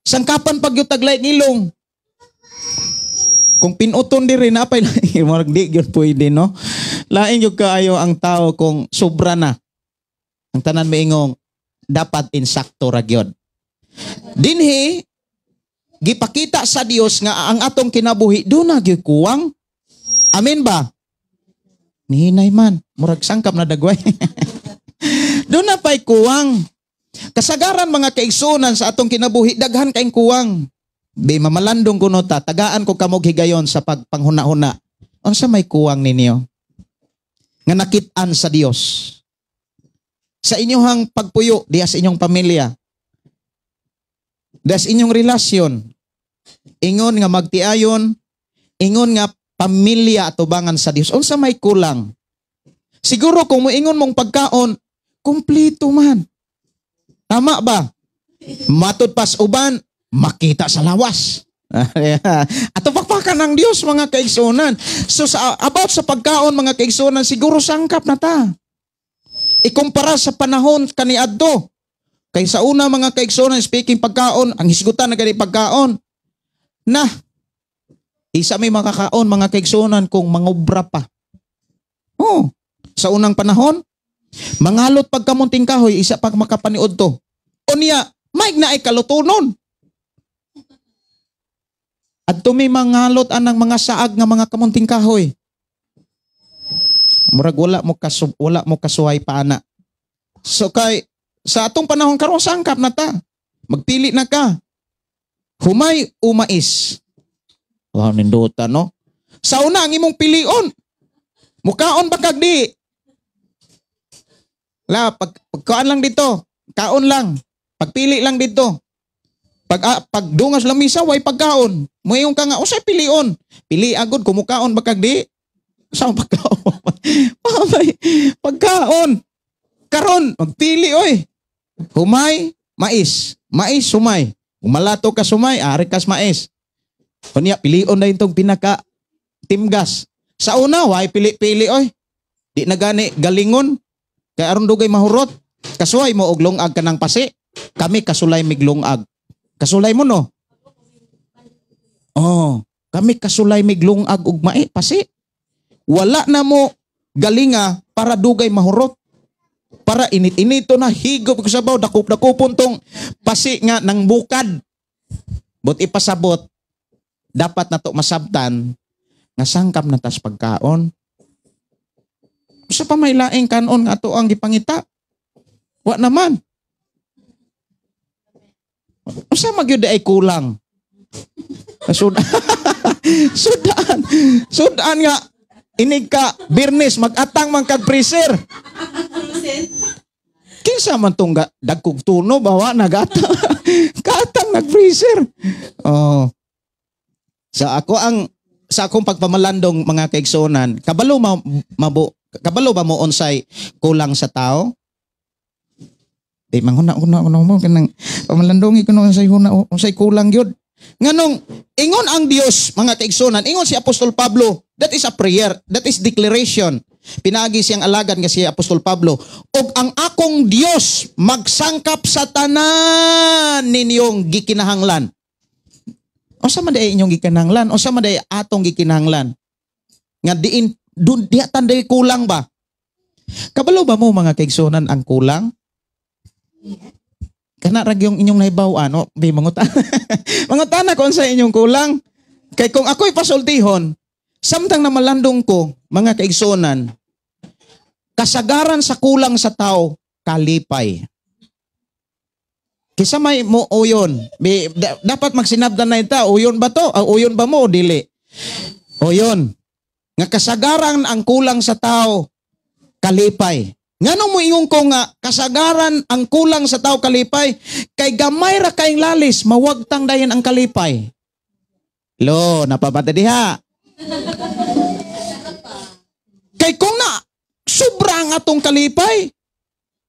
sangkapan pag yung taglaing ilong. Kung pinuton diri napay laing, murag di gyud pwede, no? Lain gyud kaayo ang tao kung sobra na. Ang tanan maingong dapat insakto ra gyud. Dinhi gipakita sa Dios nga ang atong kinabuhi duna gyud kuwang. Amen ba? Nihinay man, murag sangkap na dagway. Duna pay kuwang. Kasagaran mga kaigsunan sa atong kinabuhi daghan kayong kuwang. Be mamalandong kuno ta, tagaan ko kamog higayon sa pagpanghuna-huna. Unsa may kuwang ninyo nga nakit-an sa Dios? Sa inyong pagpuyo diha sa inyong pamilya, diha sa inyong relasyon, ingon nga magtiayon, ingon nga pamilya atubangan sa Dios. Unsa may kulang? Siguro kung moingon mong pagkaon, kumpleto man. Tama ba? Matud pas uban, makita sa lawas. Ato pakpakan ng Dios mga kaigsuonan. So sa about sa pagkaon mga kaigsuonan, siguro sangkap na ta. Ikumpara sa panahon kaniadto. Kay sa una mga kaigsuonan, speaking pagkaon, ang hisgutan na gani pagkaon. Na isa may makakaon mga kaigsuonan kung mangobra pa. Oh, sa unang panahon, mangalot pagkamunting kahoy, isa pa makapaniod to. Unya, maig na ay kalutonon. At may mangalot anang mga saag nga mga kamunting kahoy. Murag wala mo kasuhay pa ana. So kay sa atong panahon karon sangkap na ta. Magpili na ka. Humay o mais. Wow, nindota no. Sa una ang imong pilion. Mukaon ba kag di? La pagkaan lang dito. Kaon lang. Pagpili lang dito. Pagdungas lamisa way pagkaon. Moingon ka nga usay pilion. Pili agod kumukaon ba kag di? Sa pagkaon. Pagkaon. Karon magpili oy. Humay, mais. Mais, humay. Umalato ka sumay, ari kas mais. Unya pilion na itong pinaka timgas. Sa una way pili-pili oy. Di na gani galingon. Kay aron dugay mahurot. Kasuhay mo og lungag ka ng pasi. Kami kasulay mig lungag. Kasulay mo no? Oh, kami kasulay mig lungag og mae pasi. Wala na mo galinga para dugay mahurot. Para init-inito na higop ko sabaw dakop-dakopon tong pasi nga nang bukad. But ipasabot dapat nato masabtan nga sangkap na tas pagkaon. Usa pa may laing kanon nga ato ang gipangita. Wa naman. Usa magyud ay kulang. Sudan. Sudan nga inig ka Birnes magatang man kag freezer. Kinsa man tong dagkog tuno ba wa nagata. Katang nag-freezer. Oh. Sa ako ang sa akong pagpamalandong, mga kaigsuonan, kabalo ma, mabo kabalo ba mo unsay kulang sa tao? Di manghuna-huna ko mo kanang pamalandong ko no unsay huna unsay kulang gyud. Nganong ingon ang Dios, mga kaigsuonan, ingon si Apostol Pablo, that is a prayer, that is declaration. Pinaagi siyang alagad nga si Apostol Pablo, "Ug ang akong Dios magsangkap sa tanan ninyong gikinahanglan." Unsa man diay inyong gikinahanglan? Unsa man diay atong gikinahanglan? Nga diin dun diha tanday kulang ba? Kabalo ba mo, mga kaigsuonan, ang kulang? Kana ra yung inyong nahibaw-an, o bi mangutana. Mangutana ko sa inyong kulang. Kay kung ako'y pasultihon, samtang na malandong ko, mga kaigsuonan, kasagaran sa kulang sa tao, kalipay. Kisa may mo uyon. Bi, dapat magsinabdan na ita, uyon ba to? Ah, uyon ba mo o dili? Uyon. Nga kasagaran ang kulang sa tao, kalipay. Nganong mo ingon ko nga kasagaran ang kulang sa tao kalipay? Kay gamay ra kayong lalis, mawagtang dayon ang kalipay. Lo, napabata diha. Kay kung na sobra ang atong kalipay,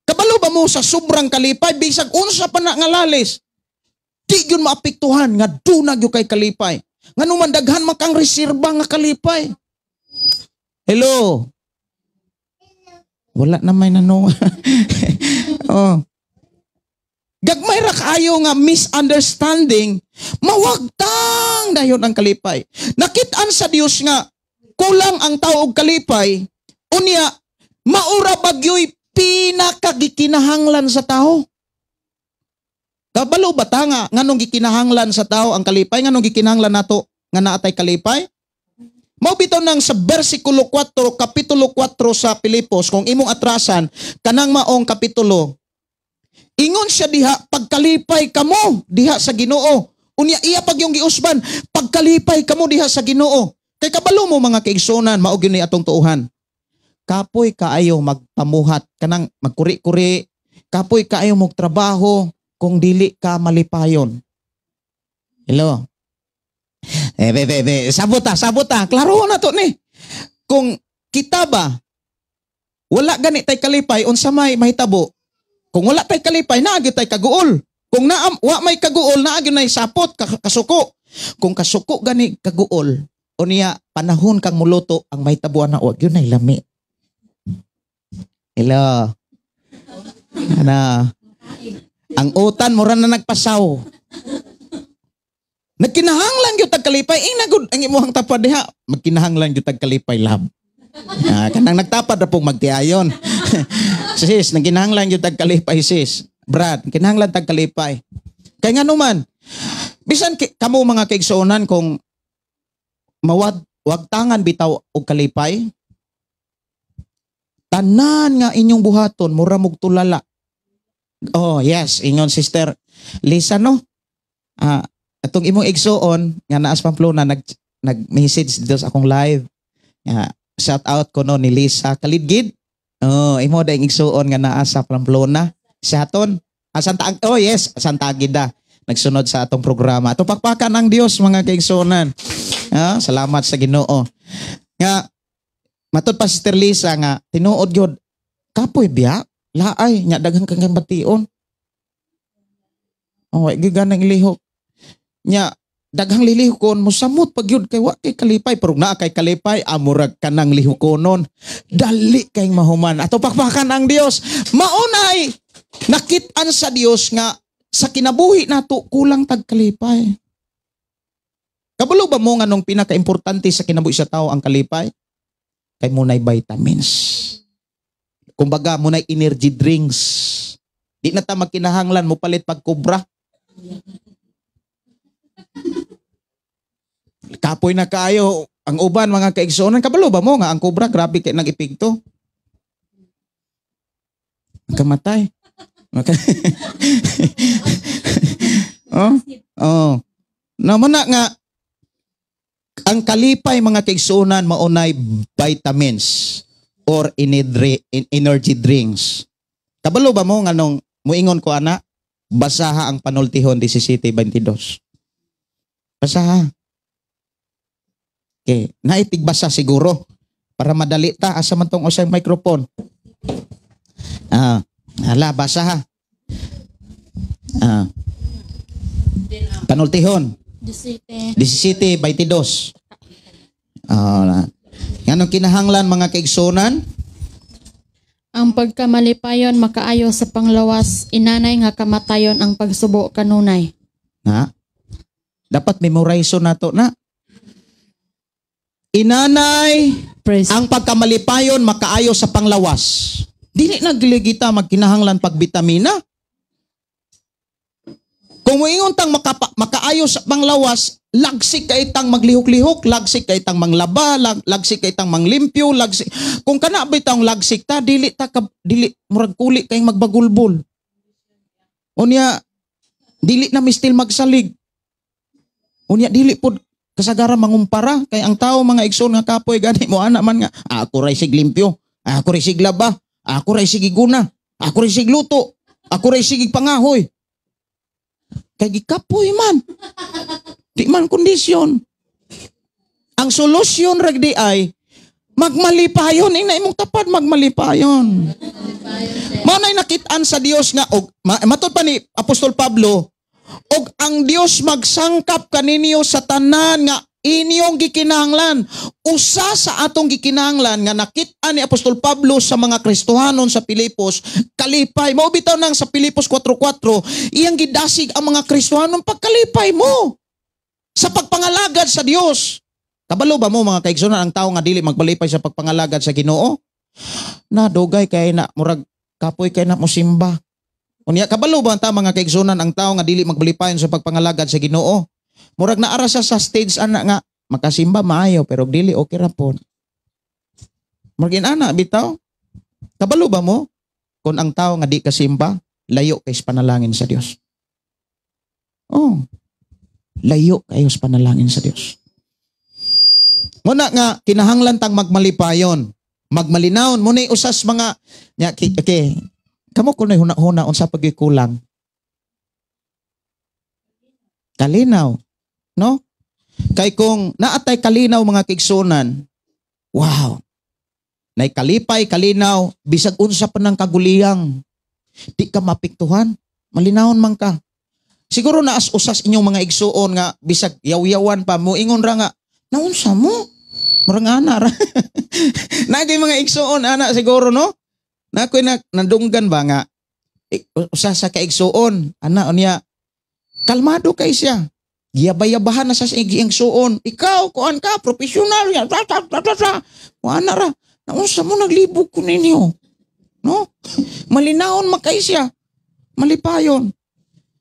kabalo ba mo sa sobrang kalipay, bisag unsa pa na nga lalis, di yun maapektuhan nga dunag yung kay kalipay. Ngano man daghan man kang reserba nga kalipay. Hello? Wala na may nano. Oh. Gagmay ra kaayo nga misunderstanding, mawagtang dayon ang kalipay. Nakit-an sa Dios nga kulang ang tao og kalipay, unya maura bagyoy pinakagikinahanglan sa tao. Kabalo ba ta nga nganong gikinahanglan sa tao ang kalipay? Nganong gikinahanglan nato nga naatay kalipay? Mao bitaw nang sa versikulo 4, kapitulo 4 sa Pilipos, kung imong atrasan, kanang maong kapitulo, ingon siya diha, "Pagkalipay kamo diha sa Ginoo." Unya iya pag yung giusban, "Pagkalipay kamo diha sa Ginoo." Kay kabalo mo, mga kaigsuonan, mao gyud ni atong tuohan. Kapoy kaayo magpamuhat, kanang magkuri-kuri, kapoy kaayo magtrabaho kung dili ka malipayon. Hello? Eh, be, be, be, sabot ta, sabot ta. Klaro na to ni. Kung kita ba, wala gani tay kalipay, unsa may mahitabo? Kung wala tay kalipay, naa gyud tay kaguol. Kung naa wa may kaguol, naa gyud nay sapot, kasuko. Kung kasuko gani kaguol, unya panahon kang muluto, ang mahitabuan na wa gyud nay lami. Hello? Ana. Ang utan mura na nagpasaw. Nagkinahanglan gyud tag kalipay. Ingna gud ang imuhang tapad diha. "Magkinahanglan gyud tag kalipay, love." Ah, kanang nagtapad ra pong magtiayon. Sis, nagkinahanglan gyud tag kalipay, sis. Brad, kinahanglan tag kalipay. Kay ngano man, bisan kamo, mga kaigsuonan, kung mawag wagtangan bitaw og kalipay, tanan nga inyong buhaton mura mog tulala. Oh, yes, ingon Sister Lisa, no. Ah, atong imong igsuon nga naas Pamplona nag message dito sa akong live. Nga shout out ko no ni Lisa Kalidgid. Oh, imo da igsuon nga naa sa Pamplona. Sa aton. Ah, Santa. Oh yes, Santa Agida. Nagsunod sa atong programa. Ato pakpakan ang Dios, mga kaigsuonan. Ah, salamat sa Ginoo. Nga matud pa Sister Lisa nga tinuod gyud kapoy biya laay nya daghan kang bation. Oh, gyud ganang ilihok. Nya daghang lilihokon mo samot pag yun kay wa kay kalipay, pero naa kay kalipay amurag kanang lihokonon dali kay mahuman. Ato pakpakan ang Dios. Maunay nakit-an sa Dios nga sa kinabuhi nato kulang tag kalipay. Kabalo ba mo nga nung pinakaimportante sa kinabuhi sa tao ang kalipay? Kay munay vitamins, kumbaga munay energy drinks, di na ta magkinahanglan mo palit pag Cobra. Kapoy na kaayo ang uban, mga kaigsuonan. Kabalo ba mo nga ang Cobra grabe kay nag-epekto? Kamatay. Oh. Oh. Naman na nga ang kalipay, mga kaigsuonan, maunay vitamins or energy drinks. Kabalo ba mo nganong muingon ko ana? Basaha ang panultihon 17:22. Basaha. Okay, naitigbasa siguro para madali ta asa man tong usay microphone. Hala, basaha. Panultihon 17:22. Nganong kinahanglan mga kaigsunan? Ang pagkamalipayon makaayo sa panglawas, inanay nga kamatayon ang pagsubo kanunay. Na? Dapat memorize nato na. Inanay, Praise. ang pagkamalipayon makaayo sa panglawas. Dili na gili kita magkinahanglan pagbitamina. Kung moingon tang makaayo sa panglawas, lagsik kay tang maglihok-lihok, lagsik kay tang manglaba, lagsik kay tang manglimpyo, lagsik. Kung kana bitawng lagsik ta, dili ta ka, dili murag kuli kay magbagulbol. Unya dili na mistil magsalig. Unya dili pod kasagaran mangumpara kay ang tao mga igsoon nga kapoy gani mo ana man nga ako ray sig limpyo, ako ray sig laba, ako ray sig iguna, ako ray sig luto, ako ray sig pangahoy. Kay gikapoy man. Di man kondisyon. Ang solusyon ragdi ay magmalipayon. Ing na imong tapad, magmalipayon. Mao na'y nakit-an sa Dios nga og matod pa ni Apostol Pablo, og ang Dios magsangkap kaninyo sa tanan nga inyong gikinahanglan. Usa sa atong gikinahanglan nga nakit-an ni Apostol Pablo sa mga Kristohanon sa Pilipos, kalipay. Mao bitaw nang sa Pilipos 4:4, iyang gidasig ang mga Kristohanon, pagkalipay mo sa pagpangalagad sa Dios. Kabalo ba mo mga kaigsunan ang tao nga dili magbalipay sa pagpangalagad sa Ginoo? Na dugay kay na murag kapoy kay na mosimba. Unya kabalo ba ang tao mga kaigsunan ang tao nga dili magbalipayon sa pagpangalagad sa Ginoo? Murag naara siya sa stage ana nga makasimba maayo pero dili okay ra pod. Murag inana bitaw. Kabalo ba mo kung ang tao nga di kasimba layo kay sa panalangin sa Dios? Oh. Layo kayo sa panalangin sa Dios. Muna nga kinahanglan tang magmalipayon, magmalinawon mo ni usas mga nya okay. Kamo kunoy huna-huna unsa pagikulang? Kalinaw, no? Kay kung naatay kalinaw mga kaigsunan, wow. Nay kalipay kalinaw bisag unsa pa nang kaguliyang, di ka mapiktuhan, malinawon man ka. Siguro naas usas inyong mga igsuon nga bisag yaw-yawan pa mo ingon ra nga naunsa mo? Murang ana ra. Nagay mga igsuon ana siguro no? Na ako'y nandunggan ba nga usa sa kaigsuon ana unya kalmado kay siya. Giyabayabahan na sa igsuon. Ikaw kuan ka professional ya. Ta ta ta ta. Ana ra. Naunsa mo naglibog ko ninyo? No? Malinawon man kay siya. Malipayon.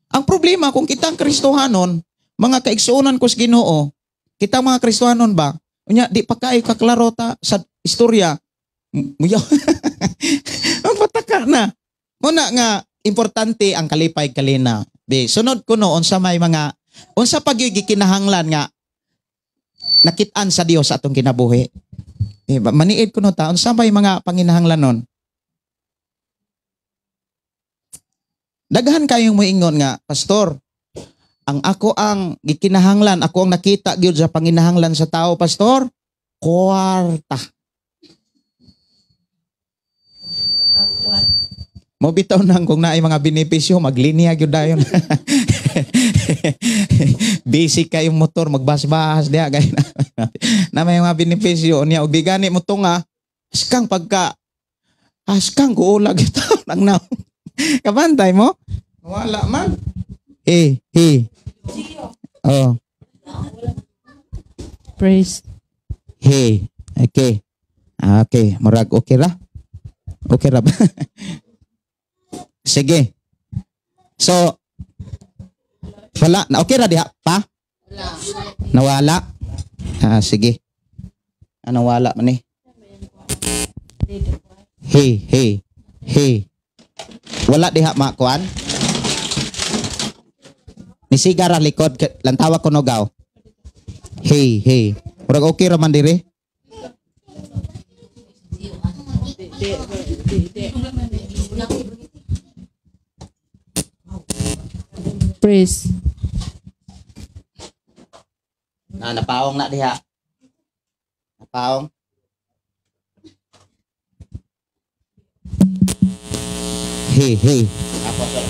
Ang problema kung kitang Kristohanon, mga kaigsuonan ko sa Ginoo, kitang mga Kristohanon ba? Unya di pa kaayo kaklaro ta sa istorya. Muyaw. Ang pataka na. Muna nga importante ang kalipay kalina. Be, sunod ko no unsa may mga unsa pa gyud gikinahanglan nga nakit-an sa Dios atong kinabuhi. Eh, maniid ko no ta unsa may mga panginahanglan nun? Daghan kayong moingon nga, pastor, ang ako ang gikinahanglan, ako ang nakita gyud sa panginahanglan sa tao, pastor, kwarta. Mo bitaw nang kung naay mga benepisyo, maglinya gyud dayon. Busy kayong motor, magbasbas diha gay na may mga benepisyo niya og di gani mo tunga, askang pagka askang guolag ito nang naw. Kabantay mo? Wala man. Eh, eh. Oh. Praise. Hey. Okay. Okay, murag okay ra. Okay ra ba? Sige. So wala na, okay ra diha pa? Nawala. Ah, sige. Ano wala man eh? Hey, hey. Hey. Wala diha makuan. Nisiga ra likod lantawa ko nogaw. Hey, hey. Murag okay ra man diri. Praise. Na napaong na diha. Napaong. Hey, hey. Ako, sir.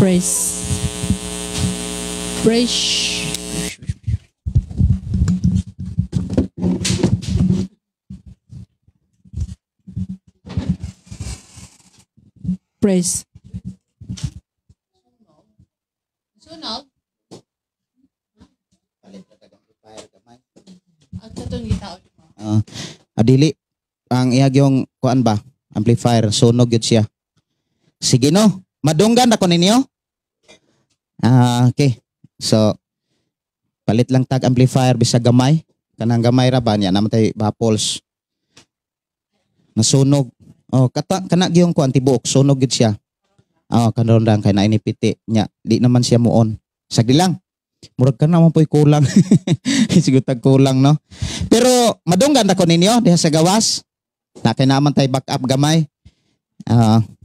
Praise. Praise. Praise. Sunog? Palit na tag amplifier gamay. Ang katong gitaon mo. Adili ang iyag yung kuan ba? Amplifier sunog gyud siya. Sige no, madunggan ako ninyo. Okay. So palit lang tag amplifier bisag gamay. Kanang gamay ra ba niya naman tay baffles. Nasunog. Oh, kata kana gyung kuan tibuok sunog gyud siya. Oh, karon lang kay nainipiti nya. Di naman siya muon. Sagdi lang. Murag ka naman po'y kulang. Siguro tag kulang no. Pero madunggan ako ninyo diha sa gawas. Na kay naman tay back up gamay.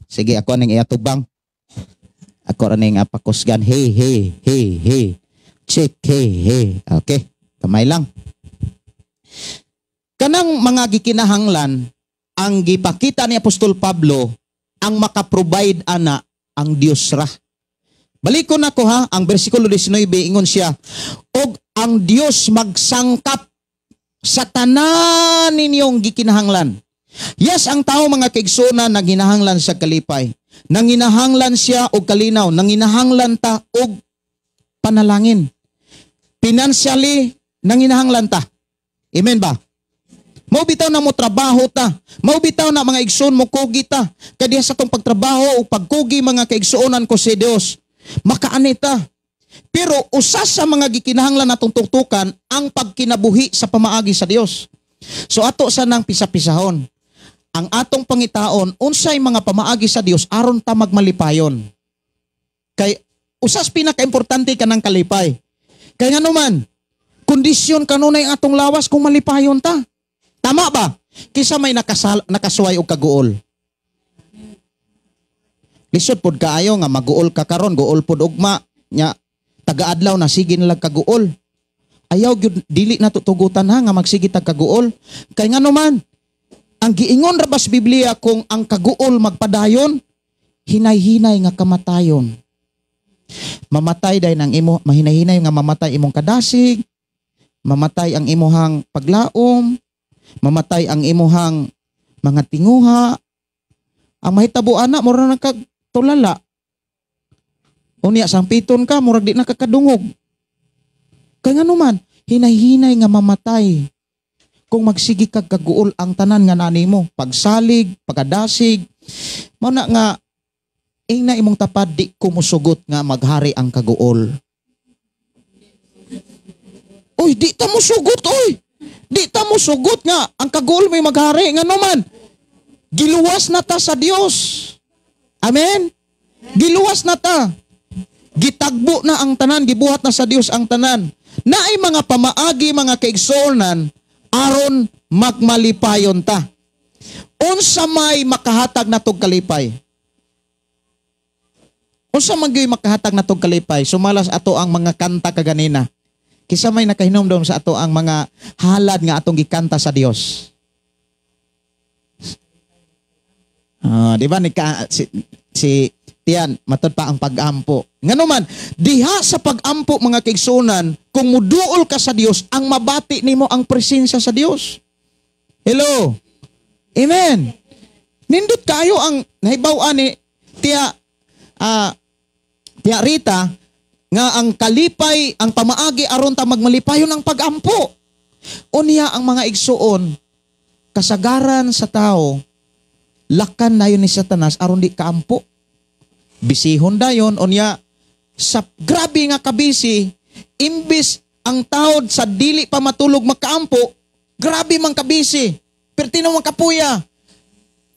Sige ako ning iatubang. Ako ra ning apakusgan. Hey hey hey hey. Check hey hey. Okay, gamay lang. Kanang mga gikinahanglan ang gipakita ni Apostol Pablo ang makaprovide ana ang Dios ra. Balikon ako ha, ang bersikulo 19 ingon siya, og ang Dios magsangkap sa tanan ninyong gikinahanglan. Yes, ang tao mga kaigsoona naginahanglan sa kalipay. Nanginahanglan siya og kalinaw, nanginahanglan ta og panalangin. Financially, nanginahanglan ta. Amen ba? Mao bitaw na mo trabaho ta. Mao bitaw na mga igsoon mo kugi ta. Kay diha sa tong pagtrabaho o pagkugi mga kaigsuonan ko si Dios, makaani ta. Pero usa sa mga gikinahanglan natong tuktukan ang pagkinabuhi sa pamaagi sa Dios. So ato sa nang pisa-pisahon. Ang atong pangitaon unsay mga pamaagi sa Dios aron ta magmalipayon. Kay usas pinakaimportante kanang kalipay. Kay ngano man, kondisyon kanunay atong lawas kung malipayon ta. Tama ba? Kisa may nakasuway og kaguol. Lisod pod kaayo nga maguol ka karon, guol pod ugma nya tagaadlaw na sige na lang kaguol. Ayaw gyud dili na tutugutan ha nga magsige tag kaguol. Kay ngano man, ang giingon ra ba sa Biblia kung ang kaguol magpadayon, hinay-hinay nga kamatayon. Mamatay day nang imo, mahinay-hinay nga mamatay imong kadasig, mamatay ang imuhang paglaom, mamatay ang imuhang mga tinguha. Ang mahitabo ana mura na kag tulala. Unya sampiton ka murag di na ka kadungog. Kay ngano man, hinay-hinay nga mamatay. Kung magsige kag kaguol ang tanan nga nani mo, pagsalig, pagkadasig, mao na nga ingna imong tapad di ko musugot nga maghari ang kaguol. Oy, di ta musugot oy. Di ta musugot nga ang kaguol may maghari ngano man. Giluwas na ta sa Dios. Amen. Giluwas na ta. Gitagbo na ang tanan, gibuhat na sa Dios ang tanan. Naay mga pamaagi mga kaigsuonan aron magmalipayon ta. Unsa may makahatag natog kalipay? Unsa man gyud makahatag natog kalipay? Sumalas ato ang mga kanta kaganina. Kisa may nakahinomdom sa ato ang mga halad nga atong gikanta sa Dios. Di ba ni si Tian matud pa ang pag-ampo. Ngano man diha sa pag-ampo mga kaigsuonan, kung muduol ka sa Dios, ang mabati nimo ang presensya sa Dios. Hello. Amen. Nindot kayo ang nahibaw-an ni Tia Tia Rita nga ang kalipay, ang pamaagi aron ta magmalipayon ang pag-ampo. Unya ang mga igsuon, kasagaran sa tao, lakan na yun ni Satanas aron di kaampo. Bisihon dayon, unya sa grabe nga kabisi, imbis ang taod sa dili pa matulog makaampo, grabe man kabisi. Perti na man kapuya.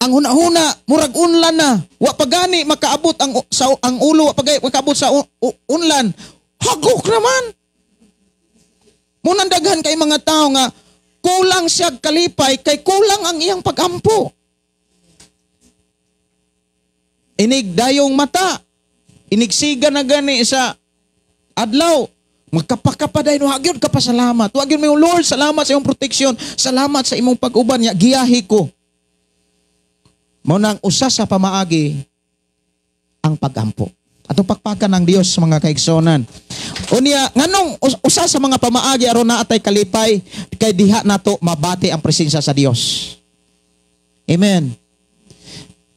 Ang huna-huna, murag unlan na. Wa pa gani makaabot ang sa ang ulo, wa pa gani makaabot sa unlan. Hagok naman. Munang daghan kay mga tao nga kulang siya kalipay kay kulang ang iyang pagampo. Inig dayong mata, inigsiga na gani sa adlaw, magkapakapa dahil wa gyud ka pasalamat. Wa gyud mo, "Lord, salamat sa imong protection, salamat sa imong pag-uban niya, giyahi ko." Mao nang usa sa pamaagi ang pagampo. Atong pakpakan ng Dios, mga kaigsonan. Unya, nganong usa sa mga pamaagi aron naa tay kalipay? Kay diha nato mabati ang presensya sa Dios. Amen.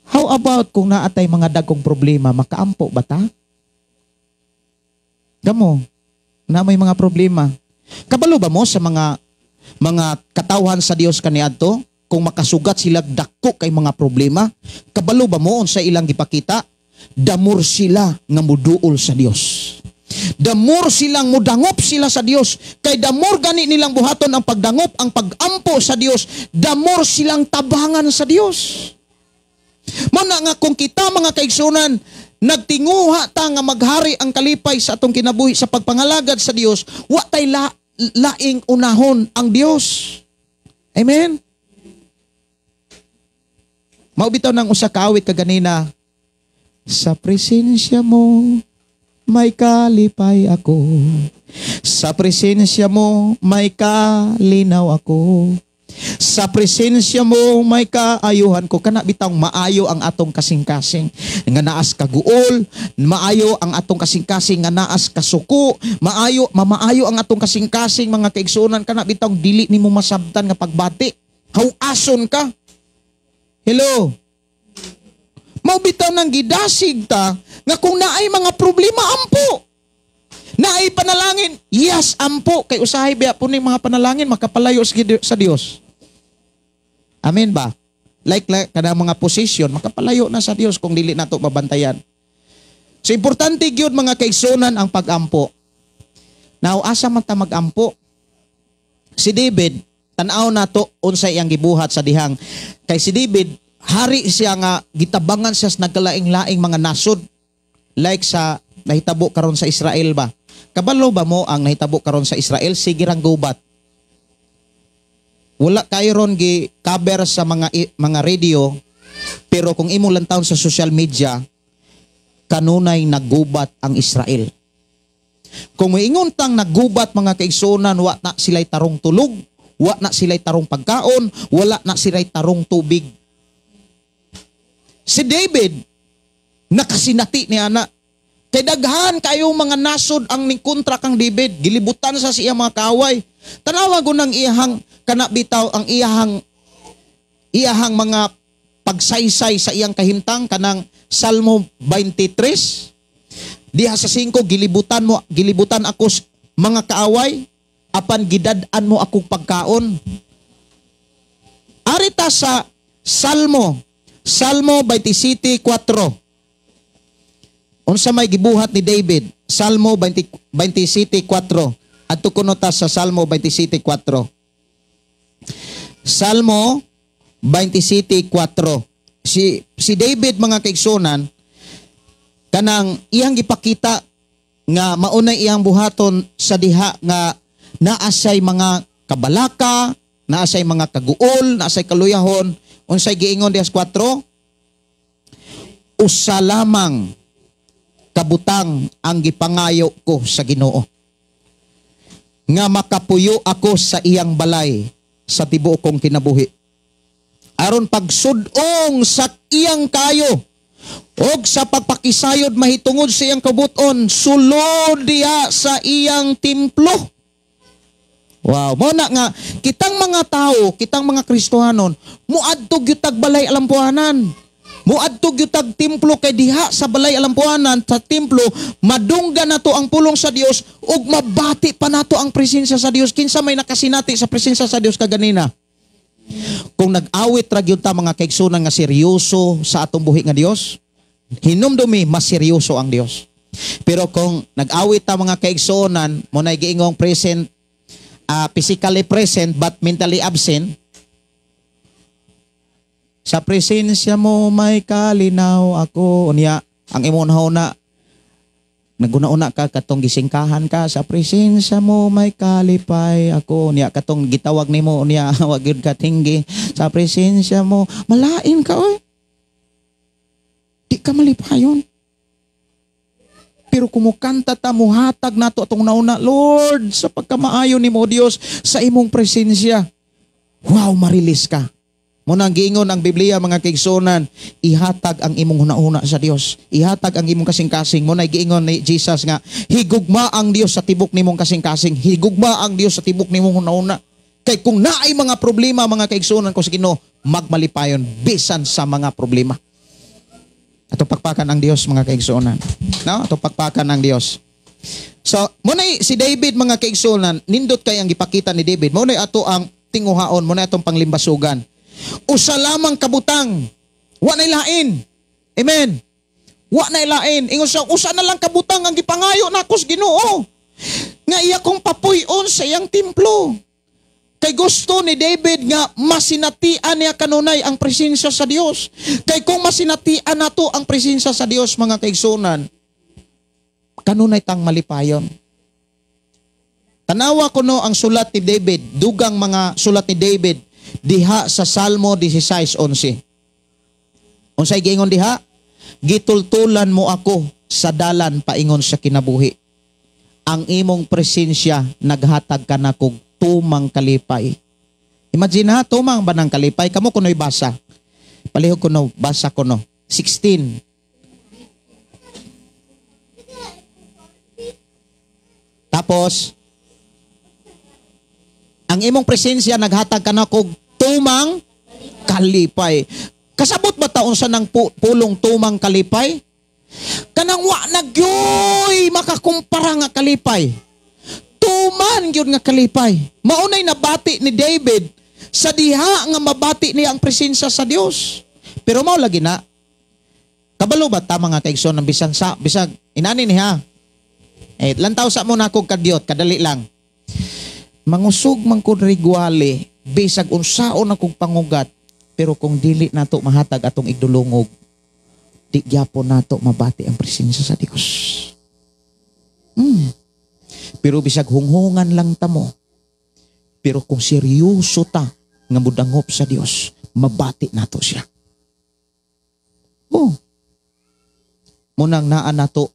How about kung naa tay mga dagkong problema, makaampo ba ta? Kamo, na may mga problema. Kabalo ba mo sa mga katawhan sa Dios kaniadto kung makasugat sila dako kay mga problema, kabalo ba mo unsa ilang gipakita? The more sila nga muduol sa Dios. The more silang mudangop sila sa Dios. Kay the more gani nilang buhaton ang pagdangop, ang pagampo sa Dios, the more silang tabangan sa Dios. Mao na nga kung kita, mga kaigsunan, nagtinguha ta nga maghari ang kalipay sa atong kinabuhi sa pagpangalagad sa Dios, wa tay laing unahon ang Dios. Amen. Mao bitaw nang usa ka awit kaganina, "Sa presensya mo may kalipay ako. Sa presensya mo may kalinaw ako. Sa presensya mo may kaayuhan ko." Kana bitang maayo ang atong kasing-kasing nga naas kaguol, maayo ang atong kasing-kasing nga naas kasuko, maayo mamaayo ang atong kasing-kasing, mga kaigsuonan, kana bitang dili nimo masabtan nga pagbati. Hawason ka. Hello. Mao bitaw nang gidasig ta nga kung naay mga problema, ampo. Naay panalangin, yes, ampo. Kay usahay biya po ning mga panalangin makapalayo sa Dios. Amen ba? Like kanang mga posisyon makapalayo na sa Dios kung dili nato mabantayan. So importante gyud, mga kaigsunan, ang pagampo. Now, asa man ta magampo? Si David, tan-aw nato unsay iyang gibuhat sa dihang kay si David, hari siya nga gitabangan siya sa nagkalaing-laing mga nasod, like sa nahitabo karon sa Israel ba. Kabalo ba mo ang nahitabo karon sa Israel, sige rang gubat? Wala kayo ron gi cover sa mga radio, pero kung imo lang taon sa social media, kanunay nagubat ang Israel. Kung moingon tang nagubat, mga kaigsunan, wa na sila'y tarong tulog, wa na sila'y tarong pagkaon, wala na sila'y tarong tubig. Si David, nakasinati ni ana. Kay daghan kayo mga nasod ang ningkontra kang David, gilibutan sa siya mga kaaway. Tanawa ko ng iyahang kana bitaw ang iyahang iyahang mga pagsaysay sa iyang kahimtang, kanang Salmo 23 diha sa 5, "Gilibutan mo, gilibutan ako mga kaaway, apan gidad-an mo akong pagkaon." Arita sa Salmo 27:4. Unsa may gibuhat ni David? Salmo 20 27:4. Adto kuno ta sa Salmo 27:4. Salmo 27:4. Si David, mga kaigsunan, kanang iyang gipakita nga maunay iyang buhaton sa diha nga naa siya'y mga kabalaka, naa siya'y mga kaguol, naa siya'y kaluyahon. Unsay giingon diha sa 4? "Usa lamang kabutang ang gipangayo ko sa Ginoo, nga makapuyo ako sa iyang balay sa tibuok kong kinabuhi, aron pagsud-ong sa iyang kayo og sa pagpakisayod mahitungod sa iyang kabuton sulod diha sa iyang templo." Wow, mao na nga kitang mga tao, kitang mga Kristohanon, muadto gyud tag balay alampuanan. Muadto gyud tag templo kay diha sa balay alampuanan, sa templo, madunggan nato ang pulong sa Dios ug mabati pa nato ang presensya sa Dios. Kinsa may nakasinati sa presensya sa Dios kaganina? Kung nag-awit ra gyud ta, mga kaigsunan, nga seryoso sa atong buhi nga Dios, hinumdumi mas seryoso ang Dios. Pero kung nag-awit ta, mga kaigsunan, mo na giingong present, physically present but mentally absent, "Sa presensya mo may kalinaw ako." Unya, ang imong una, naguna-una ka katong gisingkahan ka, "Sa presensya mo may kalipay ako." Unya, katong gitawag nimo, unya, wa gyud ka tinggi. "Sa presensya mo," malain ka oy. Di Di ka malipayon. Pero kumukanta ta, muhatag nato atong nauna, Lord, sa pagkamaayo nimo, Dios, sa imong presensya. Wow, marilis ka. Muna ang giingon ang Biblia, mga kaigsuonan, ihatag ang imong hunahuna sa Dios. Ihatag ang imong kasing-kasing. Muna giingon ni Jesus nga, higugma ang Dios sa tibok nimong kasing-kasing. Higugma ang Dios sa tibok nimong hunahuna. Kay kung naay mga problema, mga kaigsuonan ko sa Ginoo, magmalipayon bisan sa mga problema. Ato pakpakan ang Dios, mga kaigsuonan. No? Ato pakpakan ang Dios. So, muna si David, mga kaigsuonan, nindot kay ang gipakita ni David. Muna ato ang tinguhaon, muna atong panglimbasugan. Usa lamang kabutang, wa nay lain. Amen. Wa nay lain. Ingon siya, usa na lang kabutang ang gipangayo nako sa Ginoo, nga iya kong papuy-on sa iyang templo. Kay gusto ni David nga masinatian niya kanunay ang presensya sa Dios. Kay kung masinatian nato ang presensya sa Dios, mga kaigsunan, kanunay tang malipayon. Tanawa kuno ang sulat ni David, dugang mga sulat ni David diha sa Salmo 16:11. Unsay giingon diha? Gitultulan mo ako sa dalan paingon sa kinabuhi. Ang imong presensya naghatag kanakog tumang kalipay. Imagine ha, tumang ba ng kalipay? Kamo kuno'y basa. Palihog kuno, basa kuno. 16. Tapos, ang imong presensya naghatag kanakog tumang kalipay. Kasabot ba taon sa nang pulong tumang kalipay? Kanang wa na gyoy makakumpara nga kalipay. Tuman gyud nga kalipay. Maunay nabati ni David sa diha nga mabati niya ang presensya sa Dios. Pero mao lagi na. Kabalo ba ta mga kaigsoon ng bisan sa bisag inani niya? Eh lantaw sa mo na kog kadyot, kadali lang. Mangusog man kog rigwali, bisag unsaon akong pangugat, pero kung dili nato mahatag atong igdulungog, di gyapon nato mabati ang presensya sa Dios. Pero bisag hunghungan lang tamo, pero kung seryoso ta nga mudangop sa Dios, mabati nato siya. Oh. Munang naa nato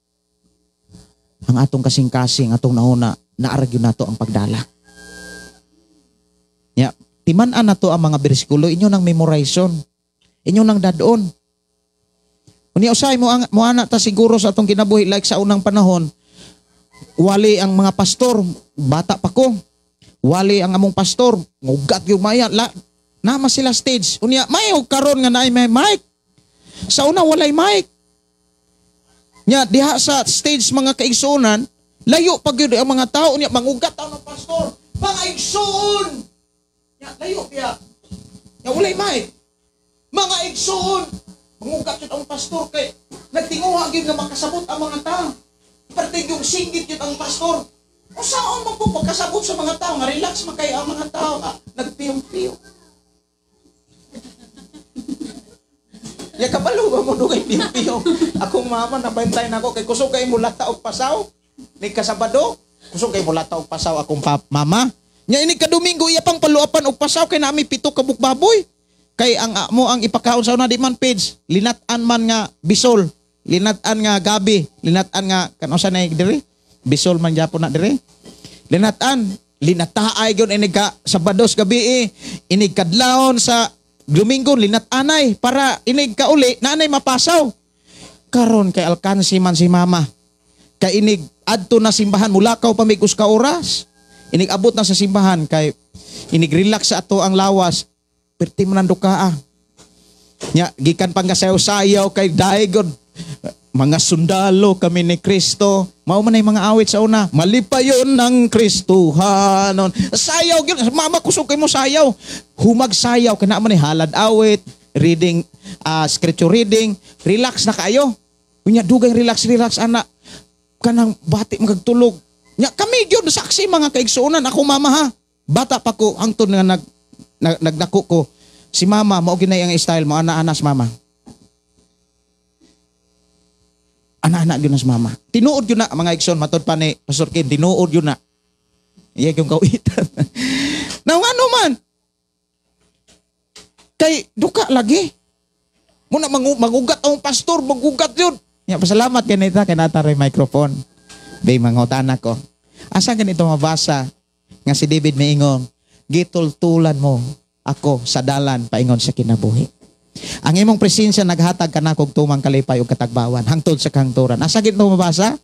ang atong kasing-kasing, atong nauna, naaragyo nato ang pagdala. Ya, timan-an nato ang mga bersikulo, inyo nang memorization, inyo nang dadon. Unya usay mo ang moana ta siguro sa atong kinabuhi, like sa unang panahon, wali ang mga pastor, bata pa ko. Wali ang among pastor, ngugat gyud maya, la, nama sila stage. Unya may og karon nga naay may mic. Sa una walay mic. Nya diha sa stage mga kaigsuonan, layo pa gyud ang mga tao, unya mangugat ang pastor, mga igsuon. Nya layo biya. Nya walay mic. Mga igsuon, mangugat gyud ang pastor kay nagtinguha gyud nga makasabot ang mga tao. Parte yung singgit yun ang pastor. O saan mo po pagkasabot sa mga tao? Nga relax man kayo ang mga tao. Nga nagpiyong-piyong. Ya kabalo ba mo dugay piyong-piyong? Akong mama nabantay na ako kay kusog kay mulata og pasaw. Ni kasabado, kusog kay mulata og pasaw akong mama. Nya ini ka Domingo iya pang paluapan og pasaw kay nami 7 ka bukbaboy. Kay ang mo ang ipakaon sa una di man page, linat-an man nga bisol. Linat-an nga gabi, linat-an nga kano sa nay diri? Bisol man gyapon na diri. Linat-an, linataay gyud inig ka Sabados gabi eh. Inig kadlawon sa Domingo linat-anay para inig ka uli naanay mapasaw. Karon kay alkansi man si mama. Kay inig adto na simbahan mulakaw pa mig usa ka oras. Inig abot na sa simbahan kay inig relax sa ato ang lawas. Perti man ang dukaa. Nya gikan pangkasayaw-sayaw kay daigod. Mga sundalo kami ni Kristo. Mao man ay mga awit sa una. Malipayon ng Kristohanon. Sayaw gyud. Mama kusog kay mo sayaw. Humag sayaw kana man ay halad awit, reading, scripture reading, relax na kaayo. Unya dugay relax relax ana. Kanang bati magtulog. Nya kami gyud saksi mga kaigsuonan ako mama ha. Bata pa ko hangtod nga nagdako ko. Si mama mao ginay ang style mo ana-ana si mama. Anak-anak yun na si mama. Tinuod yun na, mga igsoon, matod pa ni Pastor Ken, tinuod yun na. Iya yung kawitan. Now, ano man? Kay, duka lagi. Muna mangugat ang pastor, magugat yun. Ya, pasalamat ganita kay nata ray microphone. Bay mangutana ko. Asa ganito mabasa nga si David miingon, gitultulan mo ako sa dalan paingon sa kinabuhi. Ang imong presensya naghatag kanako og tumang kalipay ug katagbawan hangtod sa kahangturan. Asa gito mabasa?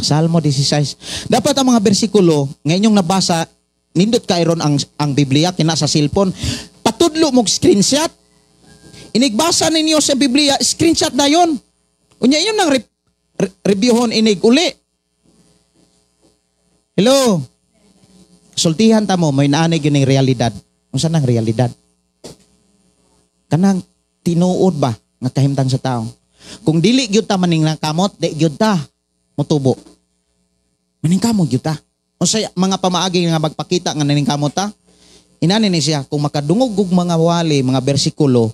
Salmo 16. Dapat ang mga bersikulo nga inyong nabasa, nindot kayron ang Biblia kina sa cellphone. Patudlo mo screenshot. Inigbasa ninyo sa Biblia, screenshot na yon. Unya inyo nang reviewhon inig uli. Hello. Sultihan ta mo, may naanay yun yung realidad. Unsa nang realidad? Kanang tinuod ba nga kahimtang sa tao? Kung dili gyud ta maning kamot, di gyud ta motubo. Maningkamot gyud ta. Unsay mga pamaagi nga magpakita nga naningkamot ta? Inani ni siya, kung makadungog og mga wali, mga bersikulo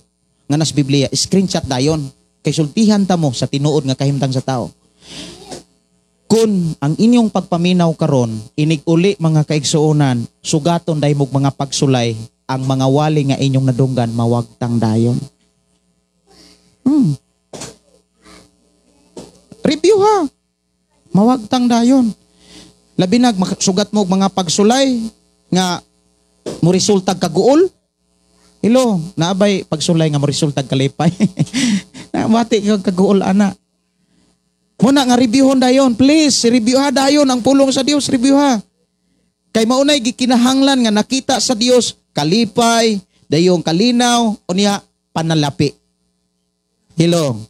nga nas Biblia, screenshot dayon. Kay sultihan ta mo sa tinuod nga kahimtang sa tao. Kung ang inyong pagpaminaw karon inig uli mga kaigsuonan, sugaton day mog mga pagsulay, ang mga wali nga inyong nadunggan mawagtang dayon. Review ha. Mawagtang dayon. Labi nag sugat mo og mga pagsulay nga moresultag kaguol. Hello, naabay pagsulay nga moresultag kalipay. Nabati kag kaguol ana. Muna nga reviewhon dayon, please, review ha dayon ang pulong sa Dios, review ha. Kay maunay gikinahanglan nga nakita sa Dios kalipay, dayong kalinaw, unya panalapi. Hello.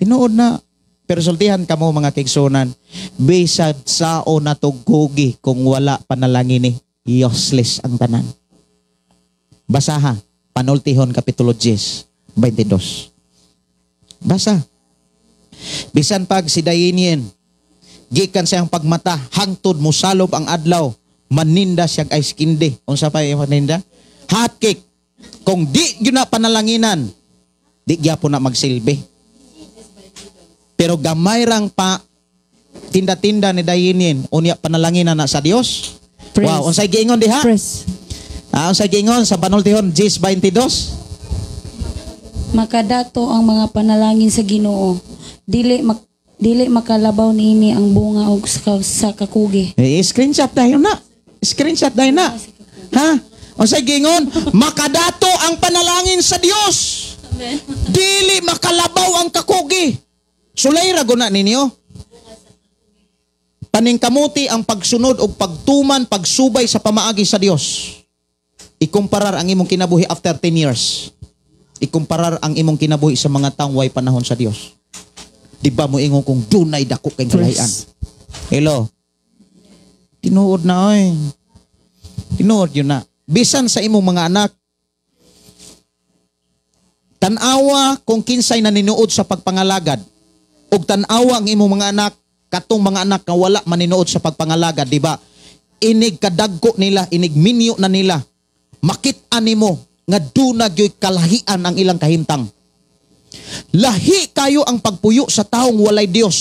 Tinuod na. Pero sultihan kamo mga kaigsuonan, bisag sao na tugkugi kung wala panalangin ni, useless ang tanan. Basaha, Panultihon Kapitulo 10, 22. Basa. Bisan pag si Dayinyen, gikan siyang pagmata, hangtod musalob ang adlaw, maninda siyang ice candy. Unsa pa yung maninda? Hot cake. Kung di yun na panalanginan, di gyapon na magsilbi. Pero gamay rang pa tinda-tinda ni Dayinin, unya panalanginan na sa Dios. Praise. Wow, unsay giingon diha? Press. Unsay giingon sa Panultihon 10:22? Makadato ang mga panalangin sa Ginoo. Dili makalabaw niini ang bunga og sa kakugi. Eh, screenshot dayon na. Screenshot dayon na. Ha? Unsay giingon? Makadato ang panalangin sa Dios. Amen. Dili makalabaw ang kakugi. Sulay ra guna ninyo. Paningkamuti ang pagsunod og pagtuman, pagsubay sa pamaagi sa Dios. Ikumparar ang imong kinabuhi after 10 years. Ikumparar ang imong kinabuhi sa mga taong way panahon sa Dios. Di ba mo ingon kung dunay dako kay kalahian? Hello. Tinuod na oy. Tinuod yun na. Bisan sa imong mga anak, tan-awa kung kinsay naninuod sa pagpangalagad, ug tan-awa ang imong mga anak, katong mga anak nga wala maninuod sa pagpangalagad, di ba? Inig kadagko nila, inig minyo na nila. Makit-an nimo nga duna gyoy kalahian ang ilang kahimtang. Lahi kayo ang pagpuyo sa taong walay Dios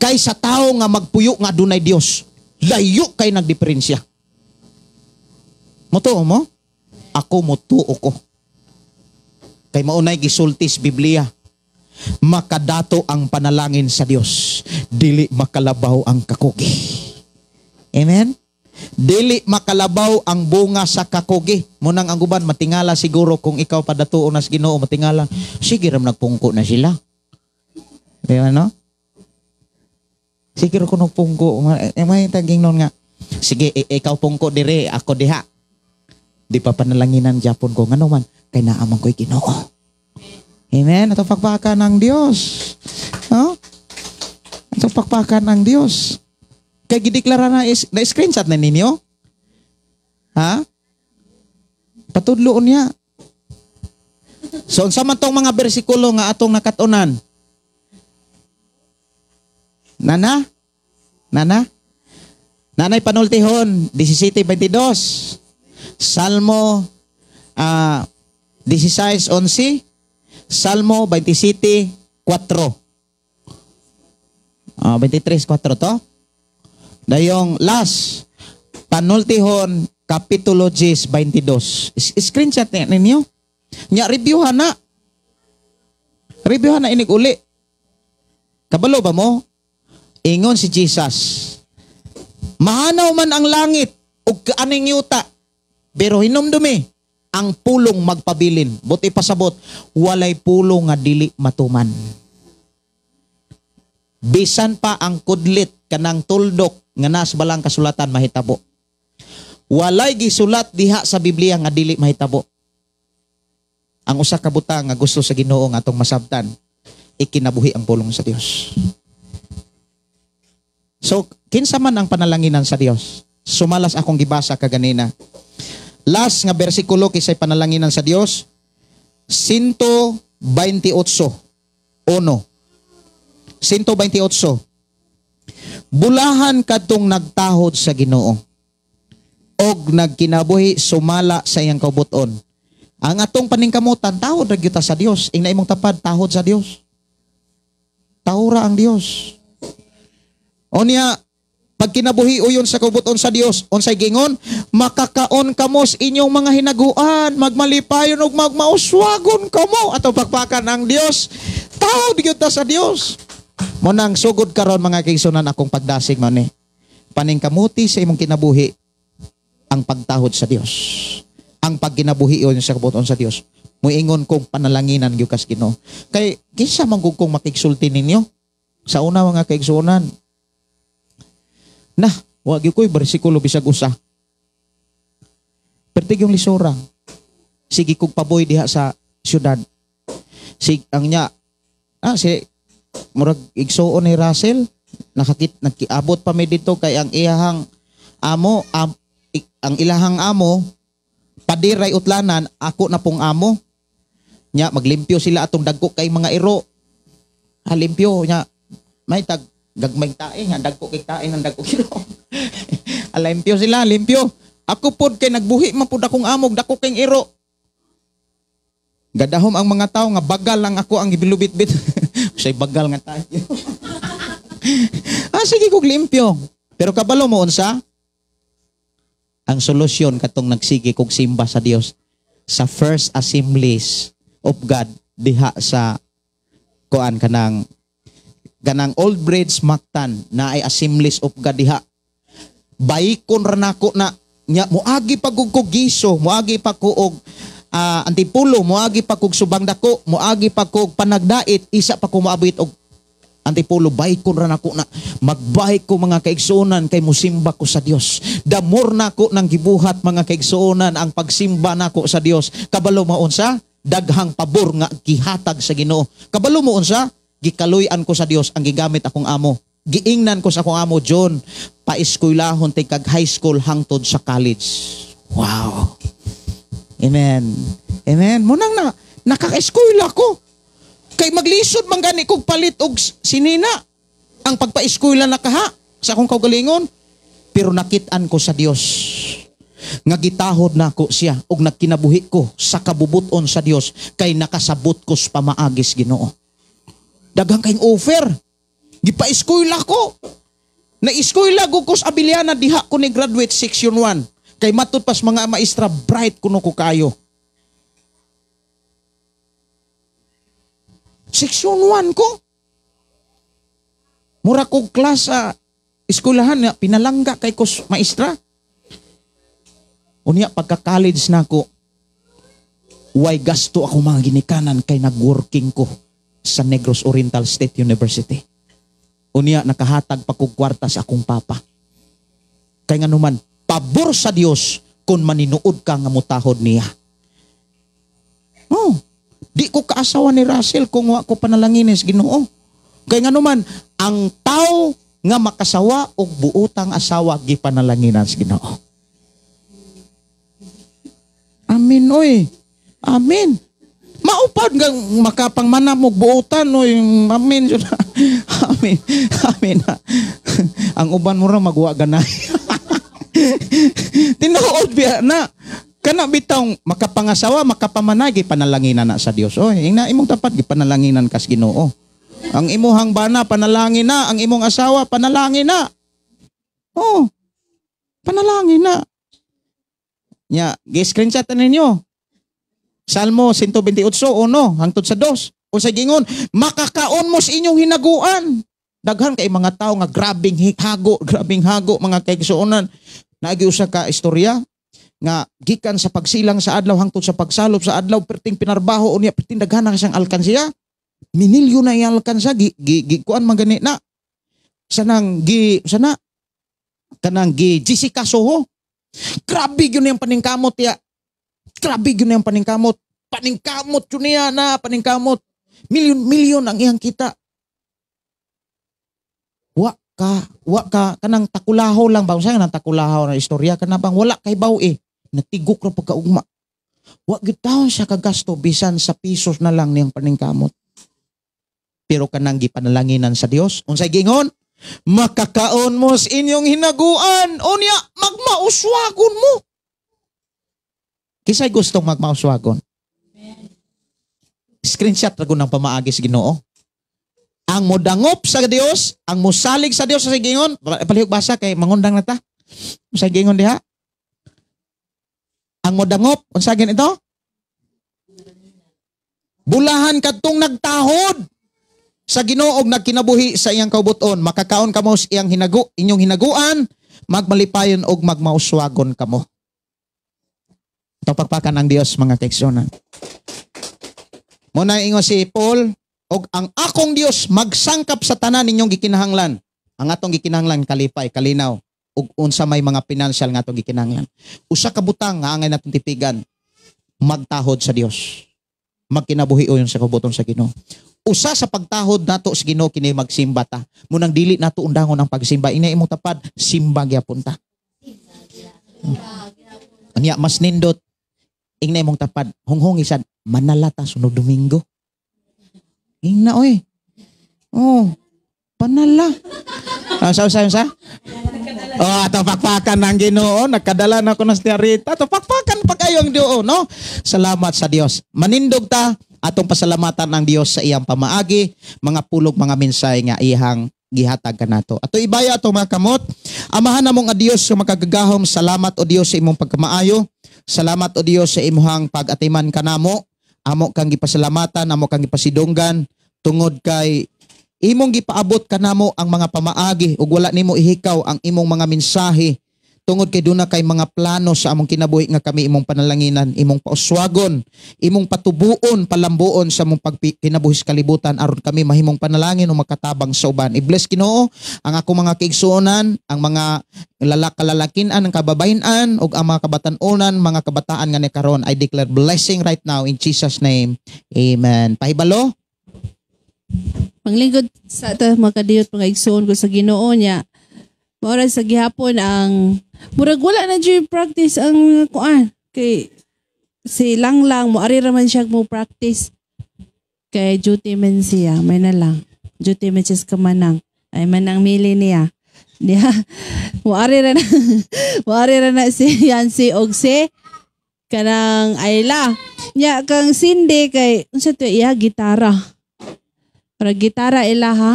kaysa tawo nga magpuyo nga dunay Dios. Layo kay nagdiferensya. Motuo mo? Ako motuo ko. Kay maunay gisultis Biblia, makadato ang panalangin sa Dios, dili makalabaw ang kakugi. Amen? Dili makalabaw ang bunga sa kakugi. Munang ang guban matingala siguro kung ikaw padatuon nas Ginoo, matingala. Sige ram nagpungko na sila. Di ba no? Sige ra ko nagpungko. May taging noon nga. Sige, ikaw pungko dire, ako diha. Di pa panalanginan Japon ko. Ngano man, kay naamang ko'y Ginoo. Amen? Atong pakpakan ng Dios. No? Atong pakpakan ng Dios. Kay gideklara na, na screenshot na ninyo? Ha? Patudloon niya. So, unsa man tong mga bersikulo nga atong nakatunan? Nana? Nana? Nanay Panultihon, 17:22. Salmo 16:11. Salmo 27:4. 23:4 to. Dayong last, Panultihon Kapitulo 10, 22. Screenshot na ninyo. Nya, reviewhan na. Reviewhan na inig uli. Kabalo ba mo? Ingon si Jesus, mahanaw man ang langit ug kaaning yuta, pero hinumdumi, ang pulong magpabilin. Buti pasabot, walay pulong nga dili matuman. Bisan pa ang kudlit kanang tuldok nga nas balang kasulatan mahitabo. Walay gisulat diha sa Biblia nga dili mahitabo. Ang usa ka butang nga gusto sa Ginoo nga atong masabtan, ikinabuhi ang pulong sa Dios. So, kinsa man ang panalanginan sa Dios? Sumalas akong gibasa kaganina. Last nga bersikulo kisay panalanginan sa Dios, 128:1. 128. Bulahan kadtong nagtahod sa Ginoo og nagkinabuhi sumala sa iyang kaubuton. Ang atong paningkamutan, tahod ra gyud ta sa Dios. Ingna imong tapad, tahod sa Dios. Tahura ang Dios. O niya, pag kinabuhi uyon sa kaubuton sa Dios, unsay gingon, makakaon kamo sa inyong mga hinaguan, magmalipayon ug magmauswagon kamo ato pakpakan ang Dios. Tahod gyud ta sa Dios. Mo nang sugod karon mga kaigsunan akong pagdasig man ni. Paningkamuti sa imong kinabuhi ang pagtahod sa Dios. Ang pagkinabuhi uyon sa kaubuton sa Dios. Muingon kong panalanginan gyud kas Ginoo. Kay kinsa man gud kong makigsulti ninyo? Sa una mga kaigsunan, nah, wa gyud ko'y bersikulo bisag usa. Pertig yung lisura. Sige kog paboy diha sa syudad. Sig ang nya si murag igsuon ni Russell nakakit nagkiabot pa mi dito kay ang iyahang amo ang ilahang amo padiray utlanan ako na pong amo. Nya maglimpyo sila atong dagko kay mga iro. Ha, limpyo nya may tag gagmay tae nga dagko kay tae ng dagko kilo. Limpyo sila, limpyo. Ako pod kay nagbuhi man pod akong amog dako kay iro. Gadahom ang mga tao nga bagal lang ako ang gibilubit-bit. Say bagal nga tayo. Sige kog limpyo. Pero kabalo mo unsa? Ang solusyon katong nagsige kog simba sa Dios sa First Assemblies of God diha sa kuan kanang Old Bridge Mactan na ay Assemblies of God diha. Baykon ra nako na nya moagi pa kog giso, moagi pa ko og Antipulo, moagi pa kog Subang Dako, moagi pa kog Panagdait, isa pa ko moabot og Antipulo, baykon ra nako na magbay ko mga kaigsuonan kay musimba ko sa Dios. Damor nako nang gibuhat mga kaigsuonan ang pagsimba nako sa Dios. Kabalo maunsa daghang pabor nga gihatag sa Ginoo. Kabalo mo unsa gikaluy-an ko sa Dios ang gigamit akong amo. Giingnan ko sa akong amo, John, paeskwelahon tay kag high school hangtod sa college. Wow. Amen. Amen. Munang na nakaka-eskwela ko. Kay maglisod man gani kog palit og sinina ang pagpa-eskwela na kaha sa akong kaugalingon. Pero nakit-an ko sa Dios nga gitahod nako siya og nagkinabuhi ko sa kabubuton sa Dios kay nakasabot ko sa pamaagis Ginoo. Daghang kayong offer. Gipa-eskwela ko. Na-eskwela ko sa Abiliana diha ko ni graduate section 1. Kay matud pas mga maestra bright kuno ko kayo. Section 1 ko. Mura kog class sa eskwelahan nga pinalangga kay ko maestra. Unya pagka-college nako, way gasto ako mga ginikanan kay nag-working ko sa Negros Oriental State University. Unya nakahatag pa kog kwarta sa akong papa. Kay nganuman pabor sa Dios kung maninuod ka nga mutahod niya. Oh, di ko kaasawa ni Russell kung wa ko panalangin sa Ginoo. Kay nganuman ang tao nga makasawa og buotang asawa gipanalanginan sa Ginoo. Amen oy. Amen. Maupad nga makapangmanam og buotan oy. Amen. Amen. Amen. Ang uban mo ra magwa ganay. Tinuod biya na. Kana bitaw makapangasawa, makapamanay gipanalanginan na sa Dios. Oy, ingna imong tapat gipanalanginan kas Ginoo. Ang imuhang bana panalangin na, ang imong asawa panalangin na. Oh. Panalangin na. Nya, gi-screenshot na ninyo. Salmo 128:1 hangtod sa 2. Unsay gingon, makakaon mo sa inyong hinaguan. Daghan kay mga tao nga grabing hago, grabing hago mga kaigsuonan. Naagi usa ka istorya nga gikan sa pagsilang sa adlaw hangtod sa pagsalop sa adlaw perting pinarbaho unya perting daghan na siyang alkansiya. Minilyo na iyang alkansiya gi, gi, gi kuan man gani na. Sanang gi sana kanang gi Jessica Soho. Grabe gyud niyang paningkamot ya. Grabe gyud niyang paningkamot. Paningkamot yun niya na paningkamot. Milyon-milyon ang iyang kita. Wa ka kanang takulaho lang ba unsa nang takulaho na istorya kana bang wala kay baw eh. Natigok ra pagkaugma. Wa gyud taon siya kagasto bisan sa pesos na lang niyang paningkamot. Pero kanang gipanalanginan sa Dios, unsay gingon? Makakaon mo sa inyong hinaguan. Unya, magmauswagon mo. Kisay gustong magmauswagon? Screenshot ra ng pamaagi sa Ginoo. Ang modangop sa Dios, ang mosalig sa Dios sa gingon, palihog basa kay mangundang na ta. Sa gingon diha. Ang modangop, unsa gin ito? Bulahan kadtong nagtahod sa Ginoo og nagkinabuhi sa iyang kaubuton, makakaon kamo sa iyang hinagu, inyong hinaguan, magmalipayon og magmauswagon kamo. Ito pagpakan ang Dios mga kaigsuonan. Muna ingon si Paul, og ang akong Dios magsangkap sa tanan ninyong gikinahanglan. Ang atong gikinahanglan kalipay, kalinaw, ug unsa may mga financial nga atong gikinahanglan. Usa ka butang nga angay natong tipigan, magtahod sa Dios. Magkinabuhi uyon sa kaubuton sa Ginoo. Usa sa pagtahod nato sa Ginoo kini magsimba ta. Munang dili nato undangon ang pagsimba. Ina imong tapad, simba gyapon ta. Anya mas nindot ingna imong tapad, hunghong isad manala ta sunod Domingo. Ingna oy. Oh, panala. Ah, sa sa sa? Oh, ato pakpakan ng Ginoo, nagkadala na ko ng Rita. Ato pakpakan pa kayo ang Ginoo, no? Salamat sa Dios. Manindog ta atong pasalamatan ang Dios sa iyang pamaagi, mga pulog, mga mensahe nga iyang gihatag kanato. Ato ibaya ato mga kamot. Amahan namo nga Dios sa makagagahom, salamat o Dios sa imong pagkamaayo. Salamat o Dios sa imong pag-atiman kanamo. Amo kang gipasalamatan, amo kang gipasidunggan tungod kay imong gipaabot kanamo ang mga pamaagi ug wala nimo ihikaw ang imong mga mensahe tungod kay duna kay mga plano sa among kinabuhi nga kami imong panalanginan, imong pauswagon, imong patubuon, palambuon sa among pagkinabuhi sa kalibutan aron kami mahimong panalangin o makatabang sa uban. I-bless Ginoo ang akong mga kaigsuonan, ang mga kalalakinan, ang kababayen-an ug ang mga kabatan-onan, mga kabataan nga ni karon. I declare blessing right now in Jesus name. Amen. Pahibalo. Panglingkod sa ta makadiyot mga igsoon ko sa Ginoo niya. Maura sa gihapon ang murag wala na jud practice ang kuan kay si Langlang mo ari ra man siya mo practice kay duty man siya, may na lang duty man siya sa kamanang ay manang mili niya niya mo ari ra na mo ari ra na si Yancy og si kanang Ayla nya kang Cindy kay unsa to iya gitara. Para gitara ila ha?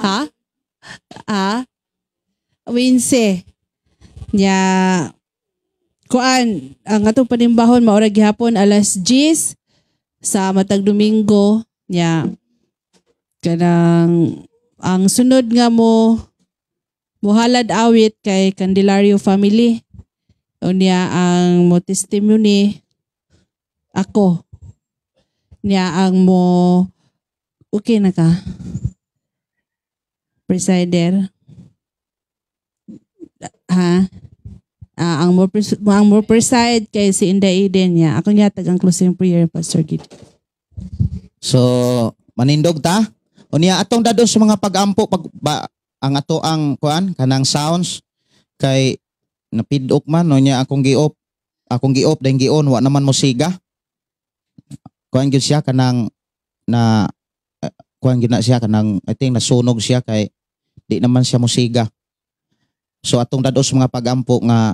Ha? Ah? Winse. Nya kuan ang atong panimbahon maura gihapon alas 10 sa matag Domingo nya kanang ang sunod nga mo mohalad awit kay Candelario family. Unya ang mo testimony ako. Nya ang mo okay na ka? Presider? Ha? Ah, ang mo preside kay si Inday Eden niya. Ako niya ang closing prayer, Pastor Gid. So, manindog ta. Unya atong dadon sa mga pag-ampo pag ba, ang ato ang kuan kanang sounds kay napidok man no nya akong gi-off dahil gi-on wa naman mo siga. Kuan gyud siya kanang na kuan gyud na siya kanang I think nasunog siya kay di naman siya musiga. So atong dados mga pag-ampo nga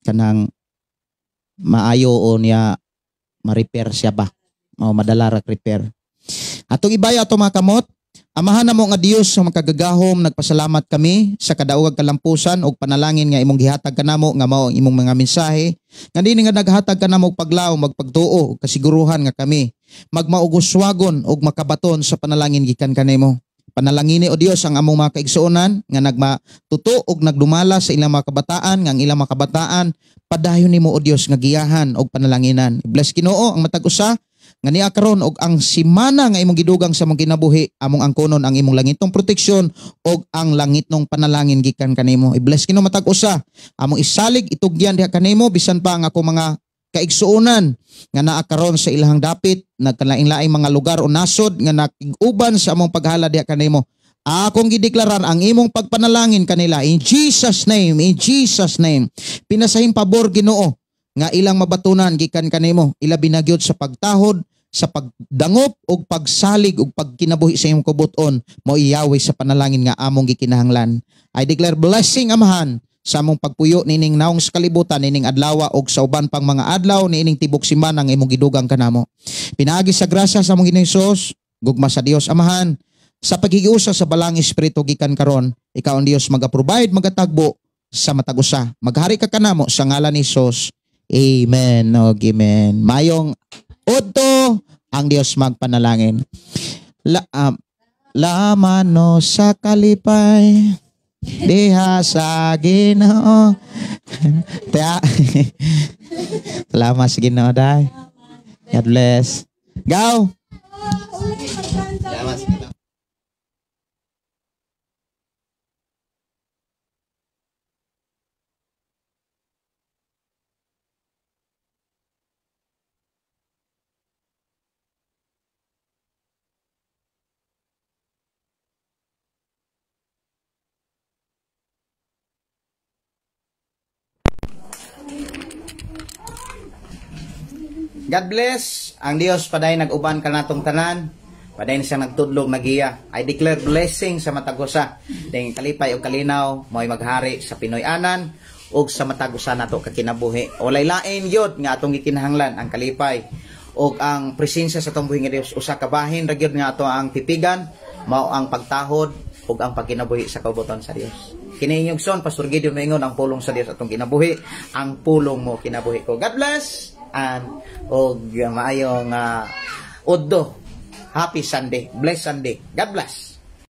kanang maayo o niya ma-repair siya ba o madala ra repair. Atong ibayo ato mga kamot. Amahan namo nga Dios sa makagagahom, nagpasalamat kami sa kadaogag kalampusan og panalangin nga imong gihatag kanamo nga mao ang imong mga mensahe. Nga dini nga naghatag kanamo og paglaom, magpagtuo, kasiguruhan nga kami magmauguswagon og makabaton sa panalangin gikan kanimo. Panalangini o Dios ang among mga kaigsuonan nga nagmatuto og nagdumala sa ilang mga kabataan, nga ang ilang mga kabataan padayon nimo o Dios nga giyahan og panalanginan. Bless Ginoo ang matag usa nga niya karon og ang simana nga imong gidugang sa among kinabuhi, among angkonon ang imong langitong proteksyon og ang langitnong panalangin gikan kanimo. I-bless Ginoo matag usa, among isalig itugyan diha kanimo bisan pa ang ako mga kaigsuonan nga naa karon sa ilahang dapit nagkalain-laing mga lugar o nasod nga nakig-uban sa among paghala diha kanimo. Akong gideklarar ang imong pagpanalangin kanila in Jesus name, in Jesus name. Pinasahing pabor Ginoo nga ilang mabatunan gikan kanimo, ilabi na gyud sa pagtahod, sa pagdangop og pagsalig og pagkinabuhi sa imong kubuton, mo iyawi sa panalangin nga among gikinahanglan. I declare blessing, Amahan, sa among pagpuyo nining naong sa kalibutan nining adlaw og sa uban pang mga adlaw niining tibok simana nga imong gidugang kanamo. Pinaagi sa grasya sa among Ginoong Hesus, gugma sa Dios Amahan, sa paghigiusa sa Balang Espiritu gikan karon, ikaw ang Dios maga-provide, magatagbo sa matag usa. Maghari ka kanamo sa ngalan ni Hesus. Amen. Og amen. Mayong udto, ang Dios magpanalangin. Lamano sa kalipay diha sa Ginoo. Salamat sa Ginoo day. God bless. Go. Salamat sa Ginoo. God bless. Ang Dios paday nag-uban kanatong tanan. Paday siya nagtudlog nagiya. I declare blessing sa matag usa. Dahil kalipay og kalinaw mo'y maghari sa Pinoy-anan ug sa matag usa nato kakinabuhi. Walay lain gyud nga atong gikinahanglan ang kalipay ug ang presensya sa atong buhi nga Dios. Usa ka bahin ra gyud nga ato ang pipigan, mao ang pagtahod ug ang pagkinabuhi sa kaubuton sa Dios. Kini inyong son, Pastor Gideon maingon ang pulong sa Dios atong kinabuhi, ang pulong mo kinabuhi ko. God bless. And og maayong udto. Happy Sunday. Blessed Sunday. God bless.